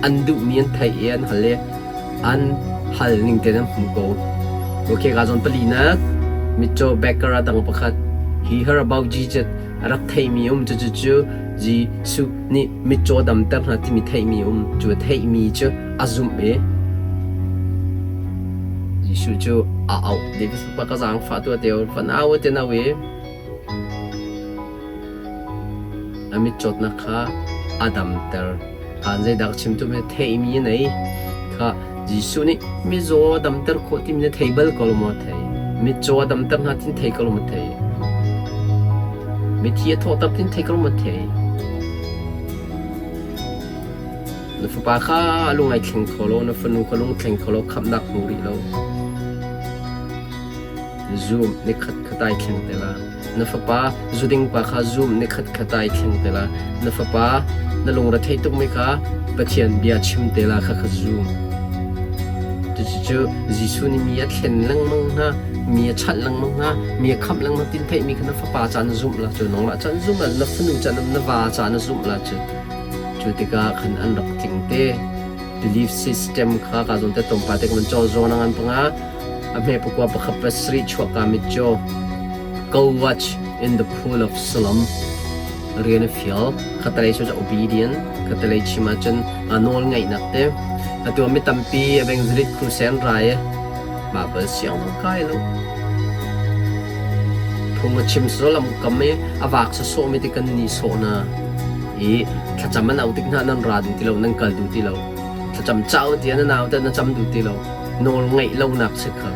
An duhmi an theih i an hal i an hal ning tein an hmu ko. Okay, ka zawn palinak mitcaw baker a dang pakhat he heard about Jesus a rak theihmi um cu cu Jesuh nih mitcaw damter hna timi theihmi um cu theihmi cu a zumh i Jesuh cu a auh. David pa ka zaangfah tu te van au te nau i A mitcawtnak kha a damter. Khan zeidah ka chim tu mi theihmi a nei kha Jesuh nih mizaw a damter khawh timi na thei bal ko lo maw thei? Mitcaw a damter hna tin thei ko lo maw thei? Mithi a thawhter tin thei ko lo maw thei? Na fapa kha a lung ai thleng kho lo, na fanu kha lung thleng kho lo, khamhnak hmu rih lo. Zum nikhat khat ai thleng te la. Na fapa zuding pa kha zum nikhat khat ai thleng te la. Na fapa na lungre thei tukmi kha Pathian bia chim te la kha kha zum. Cucu Jesuh nih mi a thlen lengmang hna, mi a chanh lengmang hna, mi a khamh lengmang tin theihmi kha na fapa ca na zumh la cu nangmah ca na zumh la na fanu ca na va ca na zumh la cu. Cu tikah khan an rak tling te. Belief system kha ka zawn te tlawmpal te ka van caw zawn a ngan panga. A hme pakua pakhat pasarih chuahka mitcaw Go watch in the pool of Siloam rian a fial. Khatalei cu obedient, khatalei chim ahcun a nawl ngaihnak te. Atu mi tampi evangelist crusade rai i Bible siang zong kai lo. Phung a chim lam kam i a vak sawsawh mi ti kan ni sawh na i thlacam an auh tik hna nan ra duh ti lo, nan kal duh ti lo. Thlacam cau ti na nau te na cam duh ti lo. Nawl ngaih lonak si kha.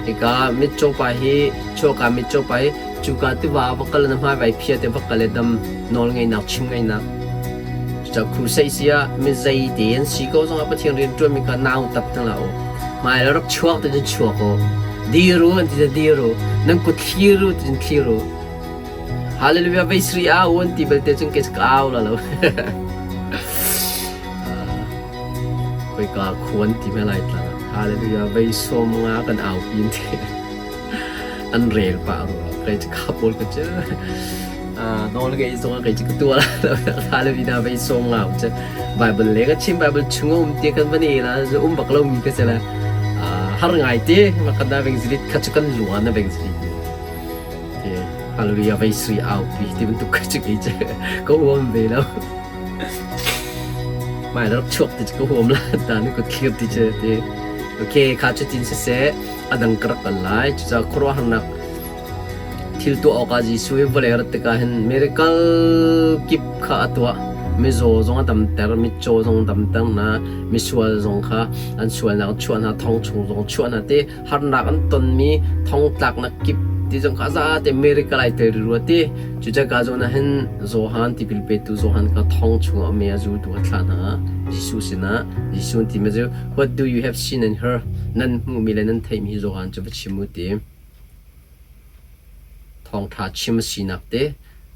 Hika mitcaw pa hi chuaka mitcaw pa hi cuka tiva va kal na hmai vai phia te va kal i dam nawl ngeihnak chim ngeihnak. Cucaah crusade si ah mi zei te an si ko zongah Pathian rian ṭuan mi kha nau tap hna hlah u. Hmai le rak chuak te cun chuak u. Dir u an ti te dir u. Nan kut thlir u ti cun thlir u. Hallelujah vei sri au an ti belte cun kei ka au la lo. Khoika khuan ti hme lai tlang ah Hallelujah vei 50 kan au pin te an rel pah rua kei cu kha pawl ka cu nawl ngei zong kei cu ka tuah Hallelujah vei 50 cu Bible le ka chim Bible chung um ti kan van e la um bak lo mi ka se la har ngai te ma kan da veng zilit kha chu kan luan na veng zilit te Hallelujah vei sui au pi ti bantuk ka chu kei cu ka uam ve lo Hmai rak chuak ti cu ka huam la ta ni kut thlir ti cu ti. Okay, kha cu tin siseh a dang ka rak kal lai. Cucaah khuaruahharnak thil tuah awkah Jesuh hi vawlei rat tikah hin miracle kip kha a tuah. Mizaw zong a damter, mitcaw zong damter hna, misual zong kha an sualnak chuah hna, thong chung zong chuah hna ti harnak an tonmi thongtlaknak kip ti zong kha zate miracle ai tel rua ti. Cucaah zawn ah hin Johan tipil petu Johan kha thong chungah um i a zultu a thlah hna. Jesuh sinah Jesuh an timi cu What do you have seen and heard? Nan hmuhmi le nan theihmi hi Johan cu va chim u ti. Thawngṭha chim a sinak te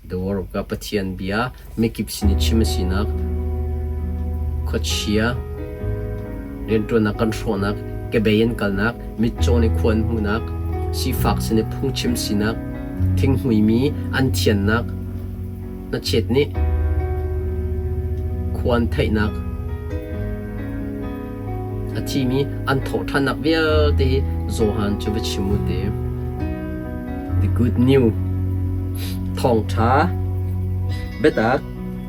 The Word of God Pathian bia mikip sin i chim a sinak khuachia rianṭuannak kan hrawhnak kebei an kalnak mitcaw nih khua an hmuhnak sifak sin i phungchim sinak thinghmuimi an thiannak hnachet nih khua an theihnak A thimi an thawhṭhannak vialte hi Johan cu va chim u ti. The good new thawngṭha biatak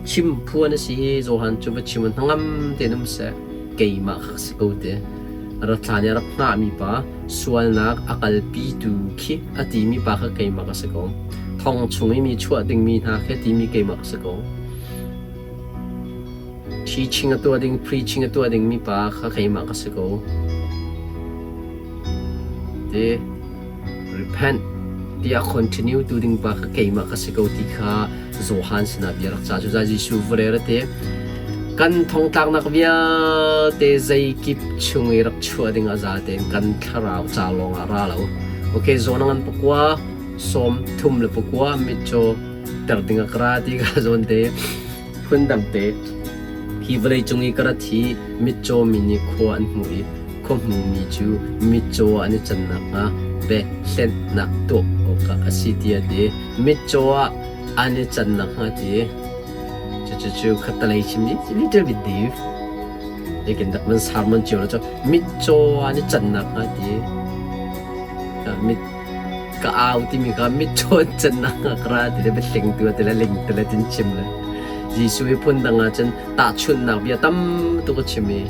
chim phuan a si hi Johan cu va chim u hnangam tein um seh keimah kha ka si ko ti. Rak thlan i a rak hngahmi pa sualnak a kalpitu khi a timi pa kha keimah ka si ko. Thong chung i mi chuah dingmi hna khi a timi keimah ka si ko. Teaching a tuah ding, preaching a tuah dingmi pa kha keimah ka si ko. Ti repent tiah continue tu ding pa kha keimah ka si ko ti kha Johan sinah bia rak ca. Cucaah Jesuh vawlei ra ti kan thongtlaknak vialte zeikip chung i rak chuah ding a za tein kan thlarau ca lawng ah ra lo. Okay, zawn a ngan pakua, 39 mitcaw ter ding a ka ra ti ka zawn te phundang te hi vawlei cung i ka rat hi mitcaw mi nih khua an hmuh i khua hmumi cu mitcaw ah an i can nakhnga biahlennak tuah awkah a si tiah a ti. Mitcaw ah an i can nakhnga ti. Cucu khattalei chim little bit deep. Lekin dak man sermon cio la cu mitcaw ah an i can nakhnga ti. Mit ka au timi kha mitcaw an can nakhnga ka ra ti le biahleng tu ti le ling ti le tin chim le. Jesuh hi phundang ah cun tahchunhnak bia tam tuk a chim i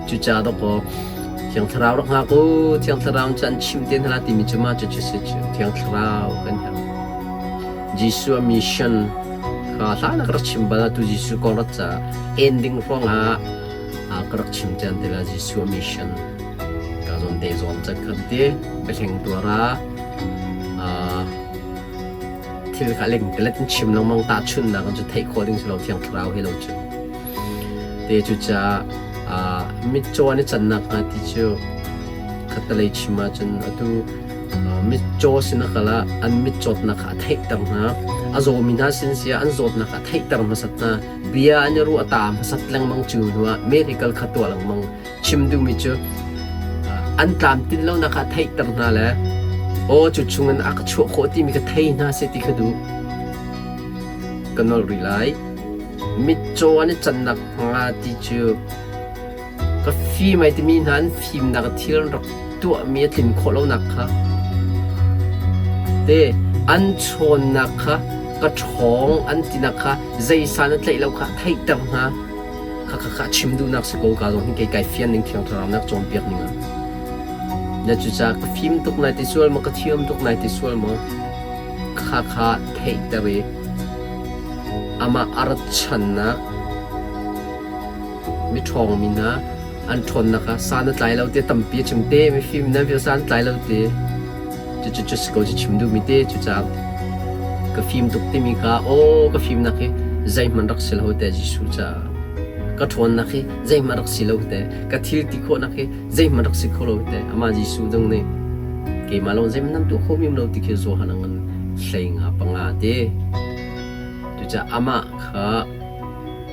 cucaah dawkaw Thiang Thlarau rak hngak u, Thiang Thlarau cu an chimh te hna la timi cu mah cucu si cu Thiang Thlarau kan herh. Jesuh a mission kha hlan ah ka rak chim bal atu Jesuh kong rak ca ending ruangah ka rak chim cian te la Jesuh a mission ka zawn te zawn cak khan ti biahleng tuara thil kha lengtelet in chim lengmang tahchunhnak cu theih khawh ding si lo Thiang Thlarau he lo cu. Te cucaah mitcaw an i cannak hnga ti cu khattelei chim ahcun atu mitcaw sin a kal ah an mitcawtnak kha a theihter hna. A zawmi hna sin si ah an zawtnak kha a theihter hmasat hna. Bia an i ruah a ta hmasat lengmang cu hnuah medical kha tuah lengmang. Chim duhmi cu an tlamtlin lonak kha a theihter hna le aw cu chungin a ka chuah khawh timi ka thei hna seh ti kha duh. Ka nolh rih lai. Mitcaw an i cannak hnga ti cu ka fim ai timi hna an fimnak thil an rak tuahmi a tlin khawh lonak kha te an chawnnak kha ka ṭhawng an tinak kha zeisan a tlaih lo kha theihter hna kha kha kha chim duhnak si ko ka zong hi kei kai fian ning thiang thlarau nak cawnpiak ning ah na cucaah ka fim tuk nai ti sual maw ka thiam tuk nai ti sual maw kha kha theihter i amah a rat channak miṭhawng mi hna an ṭhawnnak kha san a tlai lo ti tampi a chim te mifim nan vial san tlai lo ti cucu cu si ko cu chim duhmi te cucaah ka fim tuk timi kha aw ka fimnak hi zeihmanh rak si lo te Jesuh caah ka ṭhawnnak hi zeihmanh rak si lo te ka thil ti khawhnak hi zeihmanh rak si kho lo te amah Jesuh ding nih keimah lawng zeihmanh nan tuah kho mi lo ti khi Johan a ngan hlei nga panga te cucaah amah kha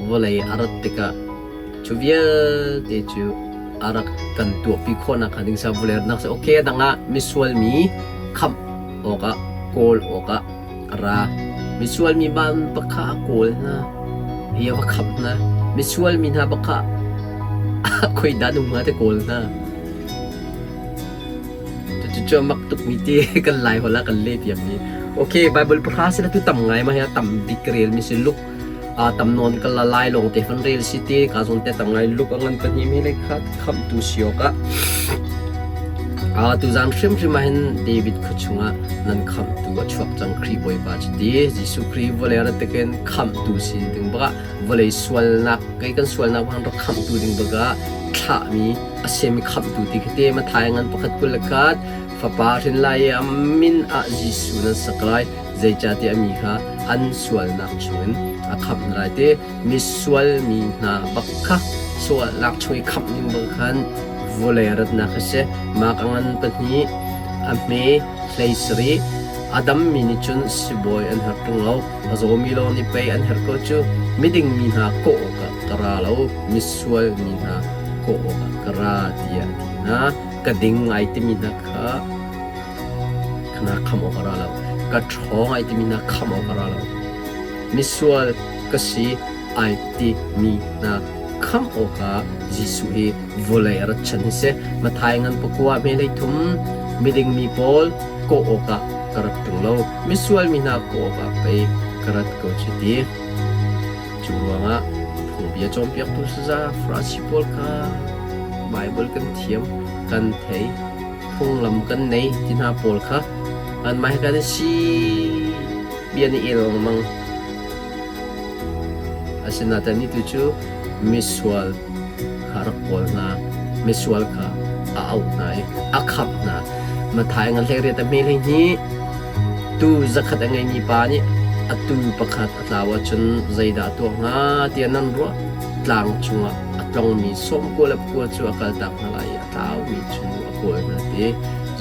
vawlei a rat tikah cu vialte cu a rak kan tuahpi khawhnak hnga ding sa vawlei nak sa okay dang ah misual mi khamh awkah kawl awkah a ra misual mi ban pakha a kawl hna hi a va khamh hna misual mi hna pakha khoi dah nung hnga te kawl hna Cucu a mak tukmi ti kan Lai holh ah kan leh piakmi. Okay, Bible pahra sila tu tam ngai ma hi tam bik rel mi si Luke tam nawn ka la lai lawng te fan rel si ti ka zawn te tam ngai Luke a ngan pahnih mi le khat khamtu si awkah tuzan hrimhrim ah hin David khua chungah nan khamtu a chuak cang Khrih Bawipa cu ti Jesuh Khrih vawlei rat takin khamtu si ding bakah vawlei sualnak kei kan sualnak bang rak khamtu ding bakah thlahmi a semi khamhtu ti khi te Matthai ngan pakhat 21 fapa hrin lai i a min ah Jesuh nan sak lai zeicahtiah mi kha an sualnak chungin a khamh hna lai ti misual mi hna bak kha sualnak chung i khamh ding bang khan vawlei ratnak a si mak a ngan pahnih a hme hlei sarih a dammi nih cun sibawi an herh ṭung lo a zawmi lawng nih pei an herh ko cu miding mi hna kawh awkah ka ra lo misual mi hna kawh awkah ka ra tiah a ti hna. Ka ding ai timi hna kha na khamh awk a ra lo. Ka ṭhawng ai timi hna khamh awk a ra lo. Misual ka si ai timi hna khamh awkah Jesuh hi vawlei a rat chan hi si. Matthai ngan pakua hme thum miding mi pawl kawh awkah ka rat ṭung lo. Misual mi hna kawh awkah pei ka rat ko cu ti. Cu ruangah phungbia cawnpiaktu saza Farasi pawl kha Baibal kan thiam, kan thei, phunglam kan nei ti hna pawl kha anmah he kan si bia nih el lengmang. Asinain ni tu cu misual kha rak kawl hna, misual kha a auh hna i a khamh hna. Matthai ngan hlei riat a hme hlei hnih tuu zakhat a ngeimi pa nih a tuu pakhat a tlau ahcun zeidah a tuah hnga tiah nan ruah? Tlang cungah a tlongmi sawmkua le pakua cu a kaltak hna lai i a tlaumi cu a kawl hna ti.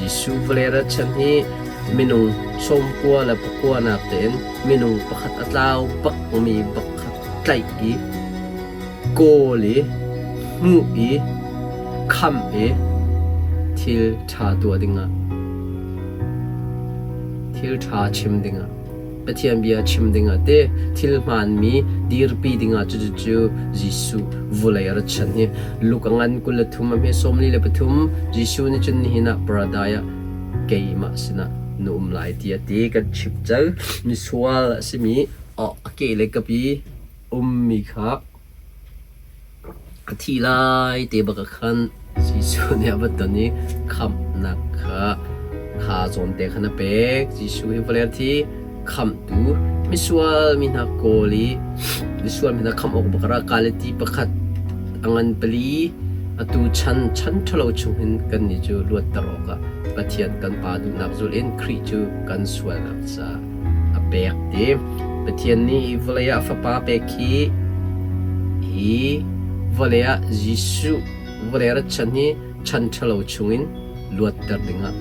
Jesuh vawlei rat chan hi minung sawmkua le pakua nak tein minung pakhat a tlau bakmi pakhat tlaih i kawl i hmuh i khamh i thil ṭha tuah dingah thil ṭha chim dingah Pathian bia chim dingah te thil hmaanmi dirpi dingah cucu Jesuh vulei a rat chan hi Luka ngan 23 a hme 43 Jesuh nih cun nihin ah paradise ah keimah sinah na um lai tiah ti kan chim cang. Misual a simi a ke le kapi ummi kha A thih lai te bak ah khan Jesuh nih a va ton i khamhnak kha kha zawnte khan a pek. Jesuh hi vawlei a thi khamhtu misual mi hna kawl i misual mi hna khamh awk bak a ra kaleti pakhat a ngan pali atu chan chan ṭhalo chung hin kannih cu luatter awkah Pathian kan Pa duhnak zulh in Khrih cu kan sualnak caah a pek ti. Pathian nih hi vawlei ah Fapa pek hi hi vawlei ah Jesuh vawlei rat chan hi chan ṭhalo chungin luatter dingah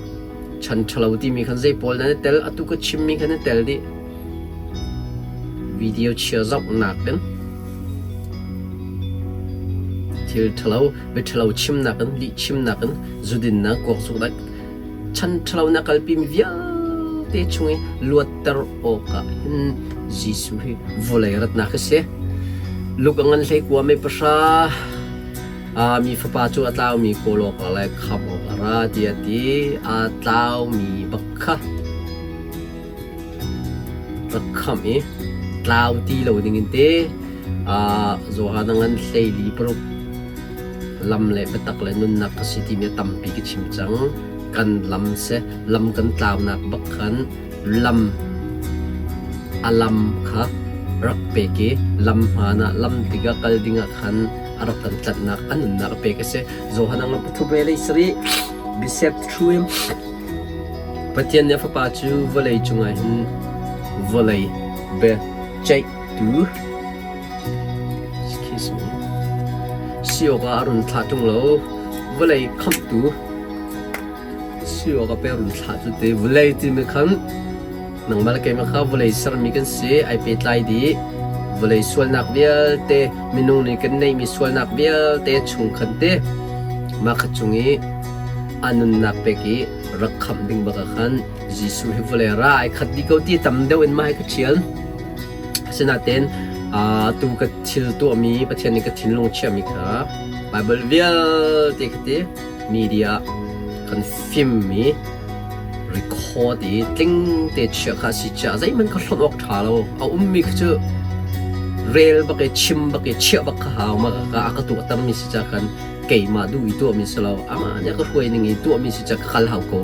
chan ṭhalo timi khan zei pawl nan i tel atu ka chimmi khan i tel dih. Video chia zohnak in thil ṭhalo bia ṭhalo chimnak in lih chimnak in zudinnak kuakzuknak Chan ṭhalo na kalpimi vialte chung i luatter awkah hin Jesuh hi vawlei ratnak a si. Luke a ngan hleikua mei pahra mi fapa cu a tlaumi kawl awkah le khamh awk a ra tiah a ti. Aa tlaumi bak kha rak khamh i tlau ti lo dingin te Johan a ngan hleili paruk lam le biatak le nunnak ka si timi a tampi ka chim cang. Kan lam si lam kan tlaunak bak khan lam a lam kha rak pek i lam hmaan ah lam tikah kal dingah khan a rak kan tlanhnak a nunnak a pek a si. Johan a ngan pathum ve lei sarih Bisep through him Pathian nih a Fapa cu vawlei cungah hin vawlei biaceihtu si awkah a run thlah ṭung lo. Vawlei khamhtu si awkah pei a run thlah cu ti. Vawlei timi khan nangmah le keimah kha vawlei sermi kan si, ai pehtlai dih. Vawlei sualnak vialte, minung nih kan neihmi sualnak vialte chung khan te mah kha cung i a nunnak pek i rak khamh ding bak ah khan Jesuh hi vawlei ra ai khat dih ko ti tam deuh in mah hi ka ṭhial. Asinain tu ka thil tuahmi Pathian nih ka thinlung chiahmi kha Baibal vialte kha ti media kan fimmi record i tling te chiah kha si chiah zeihmanh ka hlonh awk ṭha lo a ummi kha cu rel bak i chim bak i chiah bak kha hau ma ka a ka tuahtermi si ca khan keimah duh i tuahmi si lo amah nih a ka hruai ning i tuahmi si ca ka kal hau ko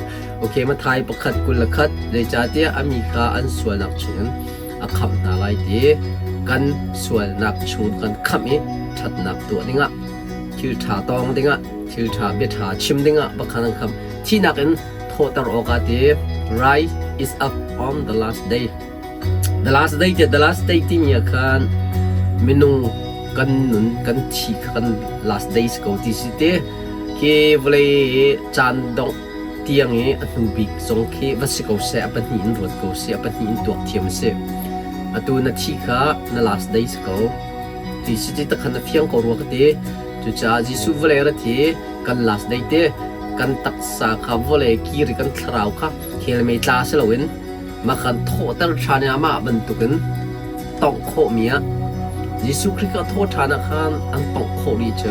okay Mathai pakhat 21 zeicahtiah a mi kha an sualnak chungin a khamh hna lai ti kan sualnak chung kan khamh i ṭhatnak tuah dingah thil ṭha tawng dingah thil ṭha bia ṭha chim dingah bakhan an khamh thihnak in thawhter awkah ti rise is up on the last day The last day the last day timi ah khan minung kan nun kan thi kha kan last days ko ti si te khi vawlei caan dongh tiang i a hnu bik zong khi va si ko seh a pahnih in ruat ko si a pahnih in tuak thiam si atu na thi kha na last day si ko ti si ti takhan na fiang ko rua ka ti cucaah Jesuh vawlei ra thi kan last day te kan taksa kha vawlei kir i kan thlarau kha khel mei tla si loin Mah kan thawhter ṭhan i amah bantukin tongh khawhmi ah Jesuh Khrih kha thawh ṭhan ah khan an tongh khawh rih cu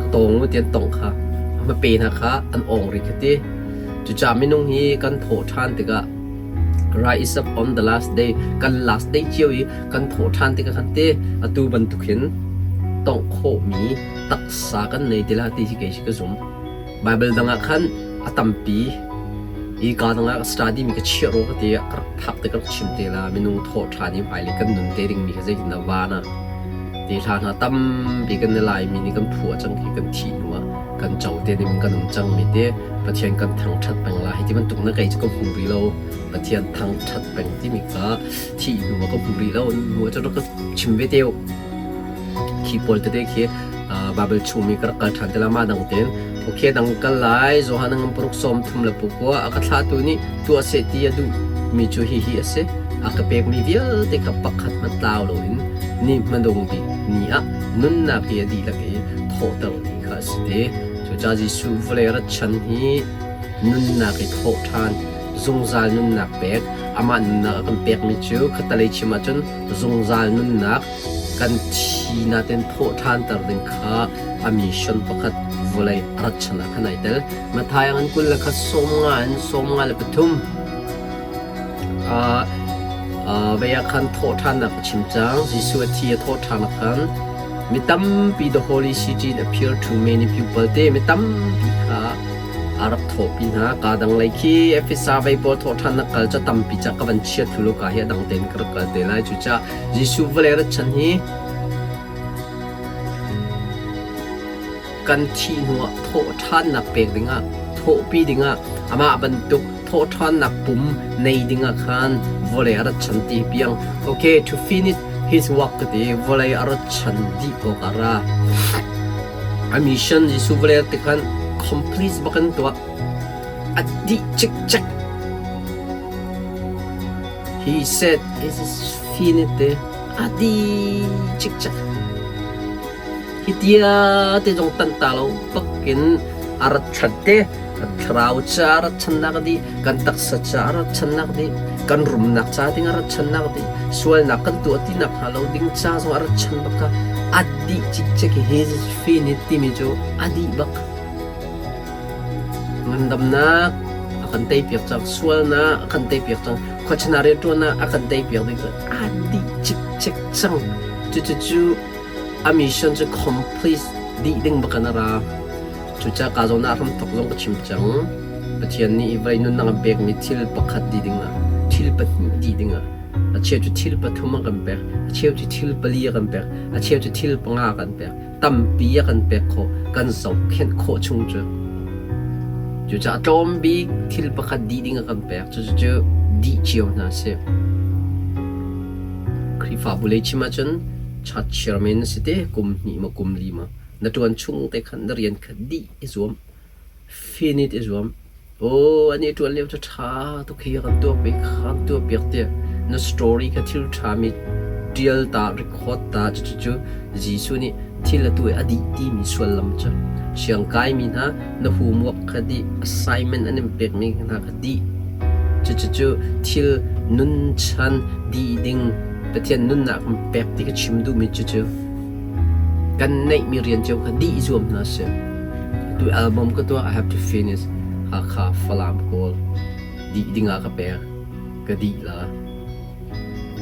ka tawng u ti an tongh kha a hmape hna kha an awng rih kha ti. Cucaah minung hi kan thawh ṭhan tikah rise up on the last day kan last day cio i kan thawh ṭhan tikah khan te atu bantuk hin tongh khawhmi taksa kan nei ti la ti hi kei hi ka zum. Baibal dang ah khan a tampi i ka dang ah study mi ka chiah ro ka ti ah ka rak phak te ka rak chim te la minung thawh ṭhan i hmailei kan nun te ding mi kha zeitin dah van ah ti hla hna tampi kan i lai mi nih kan phuah cang khi kan thih hnu ah kan co te ding kan um cang mi te Pathian kan thangṭhat peng la hi ti bantuk na kei cu ka hmu rih lo Pathian thangṭhat peng timi kha thih hnu ah ka hmu rih lo hnu ah cun rak ka chim ve te u khi pawl tete khi Baibal chungmi ka rak kal ṭhan te la mah dang tein. Okay dang kal lai. Johan ngan paruk sawm thum le pukua a ka thlahtu nih tuah seh ti a duh mi cu hihi a si. A ka pekmi vialte kha pakhat hmanh tlau loin ni hmanung bik ni ah nunnak hi a dihlak i thawhter ding kha a si te. Cucaah Jesuh vawlei rat chan hi nunnak i thawh ṭhan, zungzal nunnak pek, amah nunnak a kan pekmi cu khattelei chim ahcun zungzal nunnak kan thi natin thawh ṭhanter ding kha a mission pakhat vawlei a rat chan ah khan ai tel. Matthai an 20 le khat 50 in 53 vei ah khan thawh ṭhannak a chim cang. Jesuh a thi a thawh ṭhan ah khan mi tampi the holy city in appear to many people te mi tampi kha a rak thawhpi hna. Kaa dang lei khi Efesa vei pawl thawh ṭhannak kal cu tampi ca ka van chiat thlu lo ka hi a dang tein ka rak kal te lai. Cucaah Jesuh vawlei rat chan hi kan thih hnuah thawhṭhannak pek dingah thawhpi dingah amah bantuk thawhṭhannak pum nei dingah khan vawlei a rat chan ti piang. Okay, to finish his work ka ti vawlei a rat chan dih awk a ra. A mission Jesuh vawlei ti khan complete bak in tuah. A dih cikcek. He said, it is finite. A dih cikcek. Hi tia te zong tan ta lo bakin a rat chan te kan thlarau ca a rat channak dih kan taksa ca a rat channak dih kan rumnak ca ding a rat channak dih sualnak kan tuah ti nak hnga lo ding ca zong a rat chan bak ka a dih cikcek hi finite timi cu a dih bak Ngandamnak a kan teipiak cang, sualnak a kan teipiak cang, khuachana rianṭuannak a kan teipiak ding cu aa dih cikcek cang. Cucu a mission cu complete dih ding bak in a ra. Cucaah ka zawn ah hramthawk zong ka chim cang. Pathian nih vawlei nunnak an pekmi thil pakhat dih dingah, thil pahnih dih dingah, a cheu cu thil pathum a kan pek, a cheu cu thil pali a kan pek, a cheu cu thil panga a kan pek. Tampi a kan pek khawh, kan zohkhenh khawh chung cu. Cucaah tlawm bik thil pakhat dih ding a kan pek. Cucu cu dih cio hna sih. Khrihfabu lei chim ahcun church chairman na si te kum hnih maw kum li maw na ṭuan chung te khan na rian kha dih i zuam. Finit i zuam. Aw, an i ṭuan lio cu ṭha tuk hi kan tuah piak kan tuah piak tiah na story kha thil ṭhami ṭial ta, record ta cucu Jesuh nih thil a tuah i a dih timi sullam cu siangkaimi hna na homework kha dih, assignment an in pekmi hna kha dih. Cucu thil nunchan dih ding Pathian nunnak kan pek ti ka chim duhmi cucu kan neihmi rian cio kha dih i zuam hna sih. Tu album ka tuah I have to finish Hakha Falam Kawl dih dingah ka pek ka dih la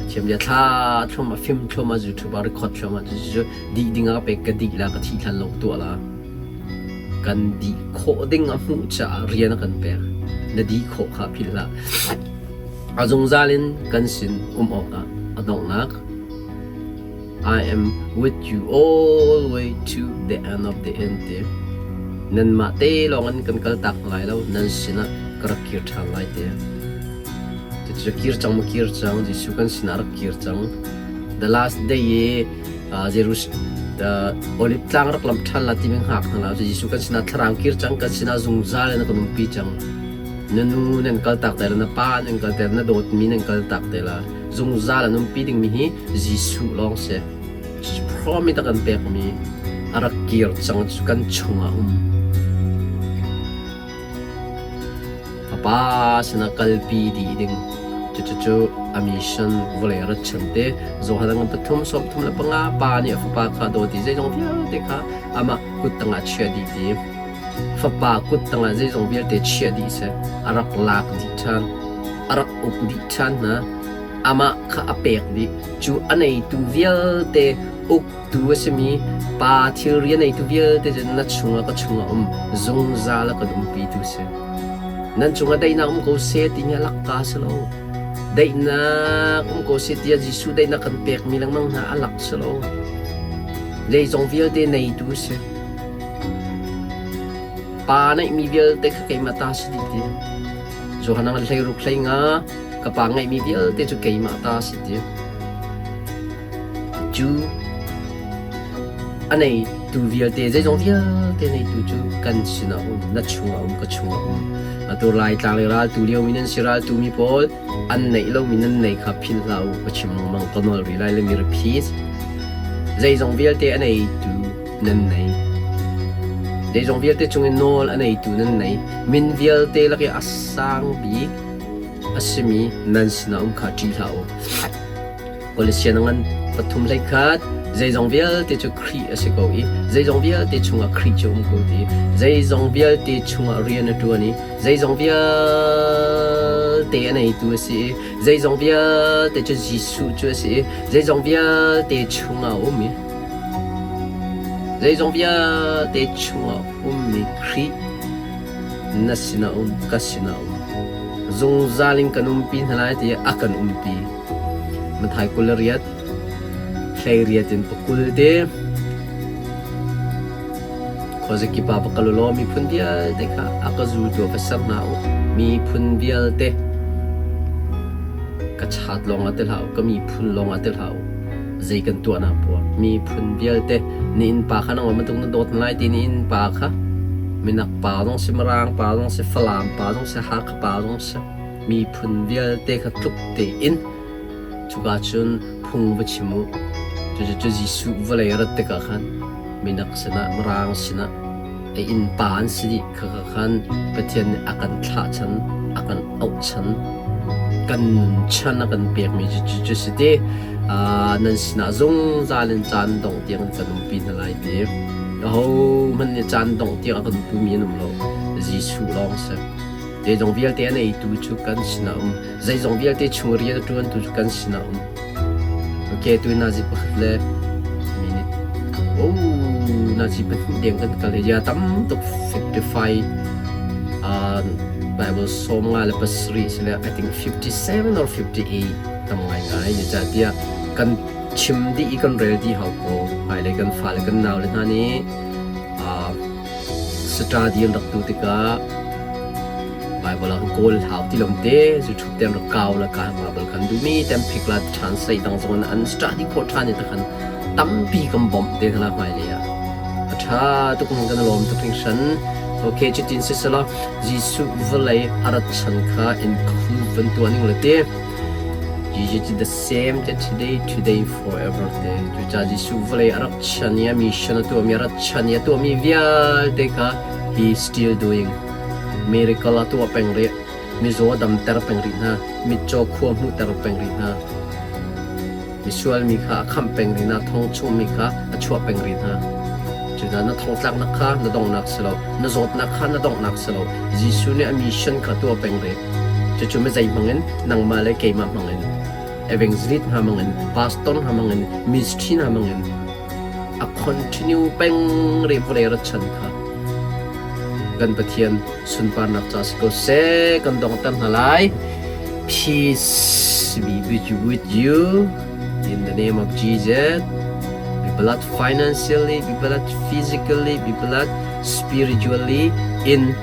thiam bia thla thlum a film thlum a YouTube a record thlum a cu dih dingah ka pek ka dih la ka thih hlan lo tuah la kan dih khawh ding a hmuh caah rian a kan pek na dih khawh kha philh hlah a zungzal in kan sin um awkah a donghnak I am with you all way to the end of the end ti. Nanmah te lawng in kan kal tak lai lo, nan sinah ka rak kir ṭhan lai ti. Cucu kir cang ma kir cang, Jesuh kan sinah rak kir cang. The last day i uh, Jerus uh, Olive tlang rak lam ṭhan la timi hngak hna la. Jesuh kan sinah thlarang kir cang, kan sinah zungzal in a kan umpi cang. Na nu nan kal tak te la, na pa nan kal te la, na dawtmi nan kal tak te la. Zungzal an umpi dingmi hi Jesuh lawng si. Promise a kan pekmi a rak kir cang cu kan chungah um. A pa sinah kalpi dih ding. Cucu a mission vawlei a rat chan te. Johan ngan pathum 35 pa nih a fapa kha dawt i zeizong vialte kha amah kut tangah chia dih ti. Fapa kut tangah zeizong vialte chia dih seh. A rak lak dih ṭhan. A rak uk dih ṭhan hna. Amah kha a pek dih. Cu a neitu vialte uktu a simi Pa thilri a neitu vialte cu na chungah ka chungah um zungzal a kan umpitu si. Nan cungah daihnak um ko seh timi a lakka si lo. Daihnak um ko seh tiah Jesuh daihnak kan pekmi lengmang hna a lak si lo. Zeizong vialte neitu a si. Pa neihmi vialte kha keimah ta si dih ti. Johan ah hleiruk hlei nga ka pa ngeihmi vialte cu keimah ta a si ti. Cu A neitu vialte, zeizong vialte neitu cu kan sinah um, na chungah um, ka chungah um. Atu Laitlang le raltu liomi nan si raltu mi pawl an neih lomi nan nei kha philh hlah u ka chim lengmang ka nawl rih lai let me repeat. Zeizong vialte a neitu nan nei. Zeizong vialte cungin nawl a neitu nan nei. Min vialte lak i a sang bik a simi nan sinah um kha ṭih hlah u. Kolosian ngan pathum hlei khat zeizong vialte cu Khrih a si ko i zeizong vialte chungah Khrih cu um ko ti zeizong vialte chungah rian a ṭuan i zeizong vialte a neitu a si i zeizong vialte cu Jesuh cu a si i zeizong vialte chungah a um i zeizong vialte chungah ummi Khrih na sinah um ka sinah um zungzal in kan umpi hna lai tiah a kan umpi. Mathai 28, 18 in pakul te. Khuazakip ah va kal u law miphun vialte kha a ka zultu ah va ser hna u. Miphun vialte ka chat lawng ah ti hlah u, ka miphun lawng ah ti hlah u. Zei kan tuahnak poah miphun vialte na innpa kha nangmah bantuk na dawt lai ti na innpa kha minak pa zong si, Mirang pa zong si, Falam pa zong si, Hakha pa zong si, miphun vialte kha tluk tein cuka cun phung va chim u. Cucu Jesuh vawlei a rat tikah khan minak sinah Mirang sinah a innpa an si dih khakha khan Pathian nih a kan thlah chan, a kan auh chan, kan nun chan a kan pekmi cu cu si ti nan sinah zungzal in caan dongh tiang in kan umpi hna lai ti. Ahohmanh nih caan dongh tiang a kan pumi an um lo. Jesuh lawng si. Zeizong vialte an eitu cu kan sinah um. Zeizong vialte chung rian a ṭuantu cu kan sinah um. Okay, tu nazi pakhat le minute. Oh, nazi pahnih deng kan kal ya tam tuk 55 Bible 57 sile I think 57 or 58 tam ngai ngai ni ca tiah kan chim dih i kan rel dih hau ko hmailei kan fale kan nau le hna nih Study an rak tu tikah Bible ah kawl hau ti lom te zu ten rak kau la ka Bible kan duhmi tem phik la translate dang zong an study khawh ṭhan i takhan tampi kan bawmh te khala hmailei ah a ṭha tuk kan lawm tuk hringhran. Okay, cutin sisela Jesuh vawlei a rat chan kha include van tuah ning le te Jesus is the same today, today forever te. Cucaah Jesuh vawlei a rak chan i a mission a tuahmi a rat chan i a tuahmi vialte kha he still doing. Miracle a tuah peng rih. Mizaw a damter peng rih hna. Mitcaw khua hmuhter peng rih hna. Misual mi kha a khamh peng rih hna. Thong chungmi kha a chuah peng rih hna. Cucaah na thongtlaknak kha na donghnak si lo. Na zawtnak kha na donghnak si lo. Jesuh nih a mission kha tuah peng rih. Cucu mizei hmangin nangmah le keimah hmangin evangelist hna hmangin pastor hna hmangin ministry hna hmangin a continue peng rih vawlei rat chan kha kan Pathian sunparnak ca si ko seh kan dongter hna lai. Peace be with you, with you in the name of Jesus. Be blessed financially, be blessed physically, be blessed spiritually in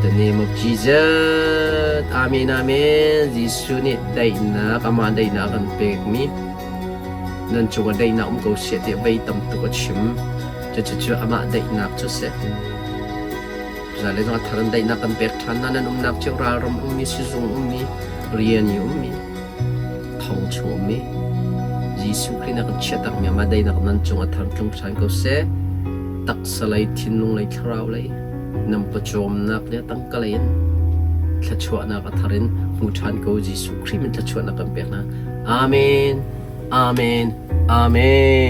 the name of Jesus. Amen, amen. Jesuh nih daihnak, amah daihnak kan pekmi nan cungah daihnak um ko seh tiah vei tam tuk a chim. Cucu amah daihnak cu si. Zale zong a thar in daihnak kan pek ṭhan na nan umnak cio ralram ummi, sizung ummi, rian i ummi, thong chung ummi, Jesuh Khrih na kan chiahtakmi amah daihnak nan cung a thar tlung ṭhan ko seh. Taksa lei, thinlung lei, thlarau lei, nan pawcawmnak le tangka lei in thluachuahnak a thar in hmu ṭhan ko Jesuh Khrih min thluachuahnak kan pek hna. Amen. Amen. Amen.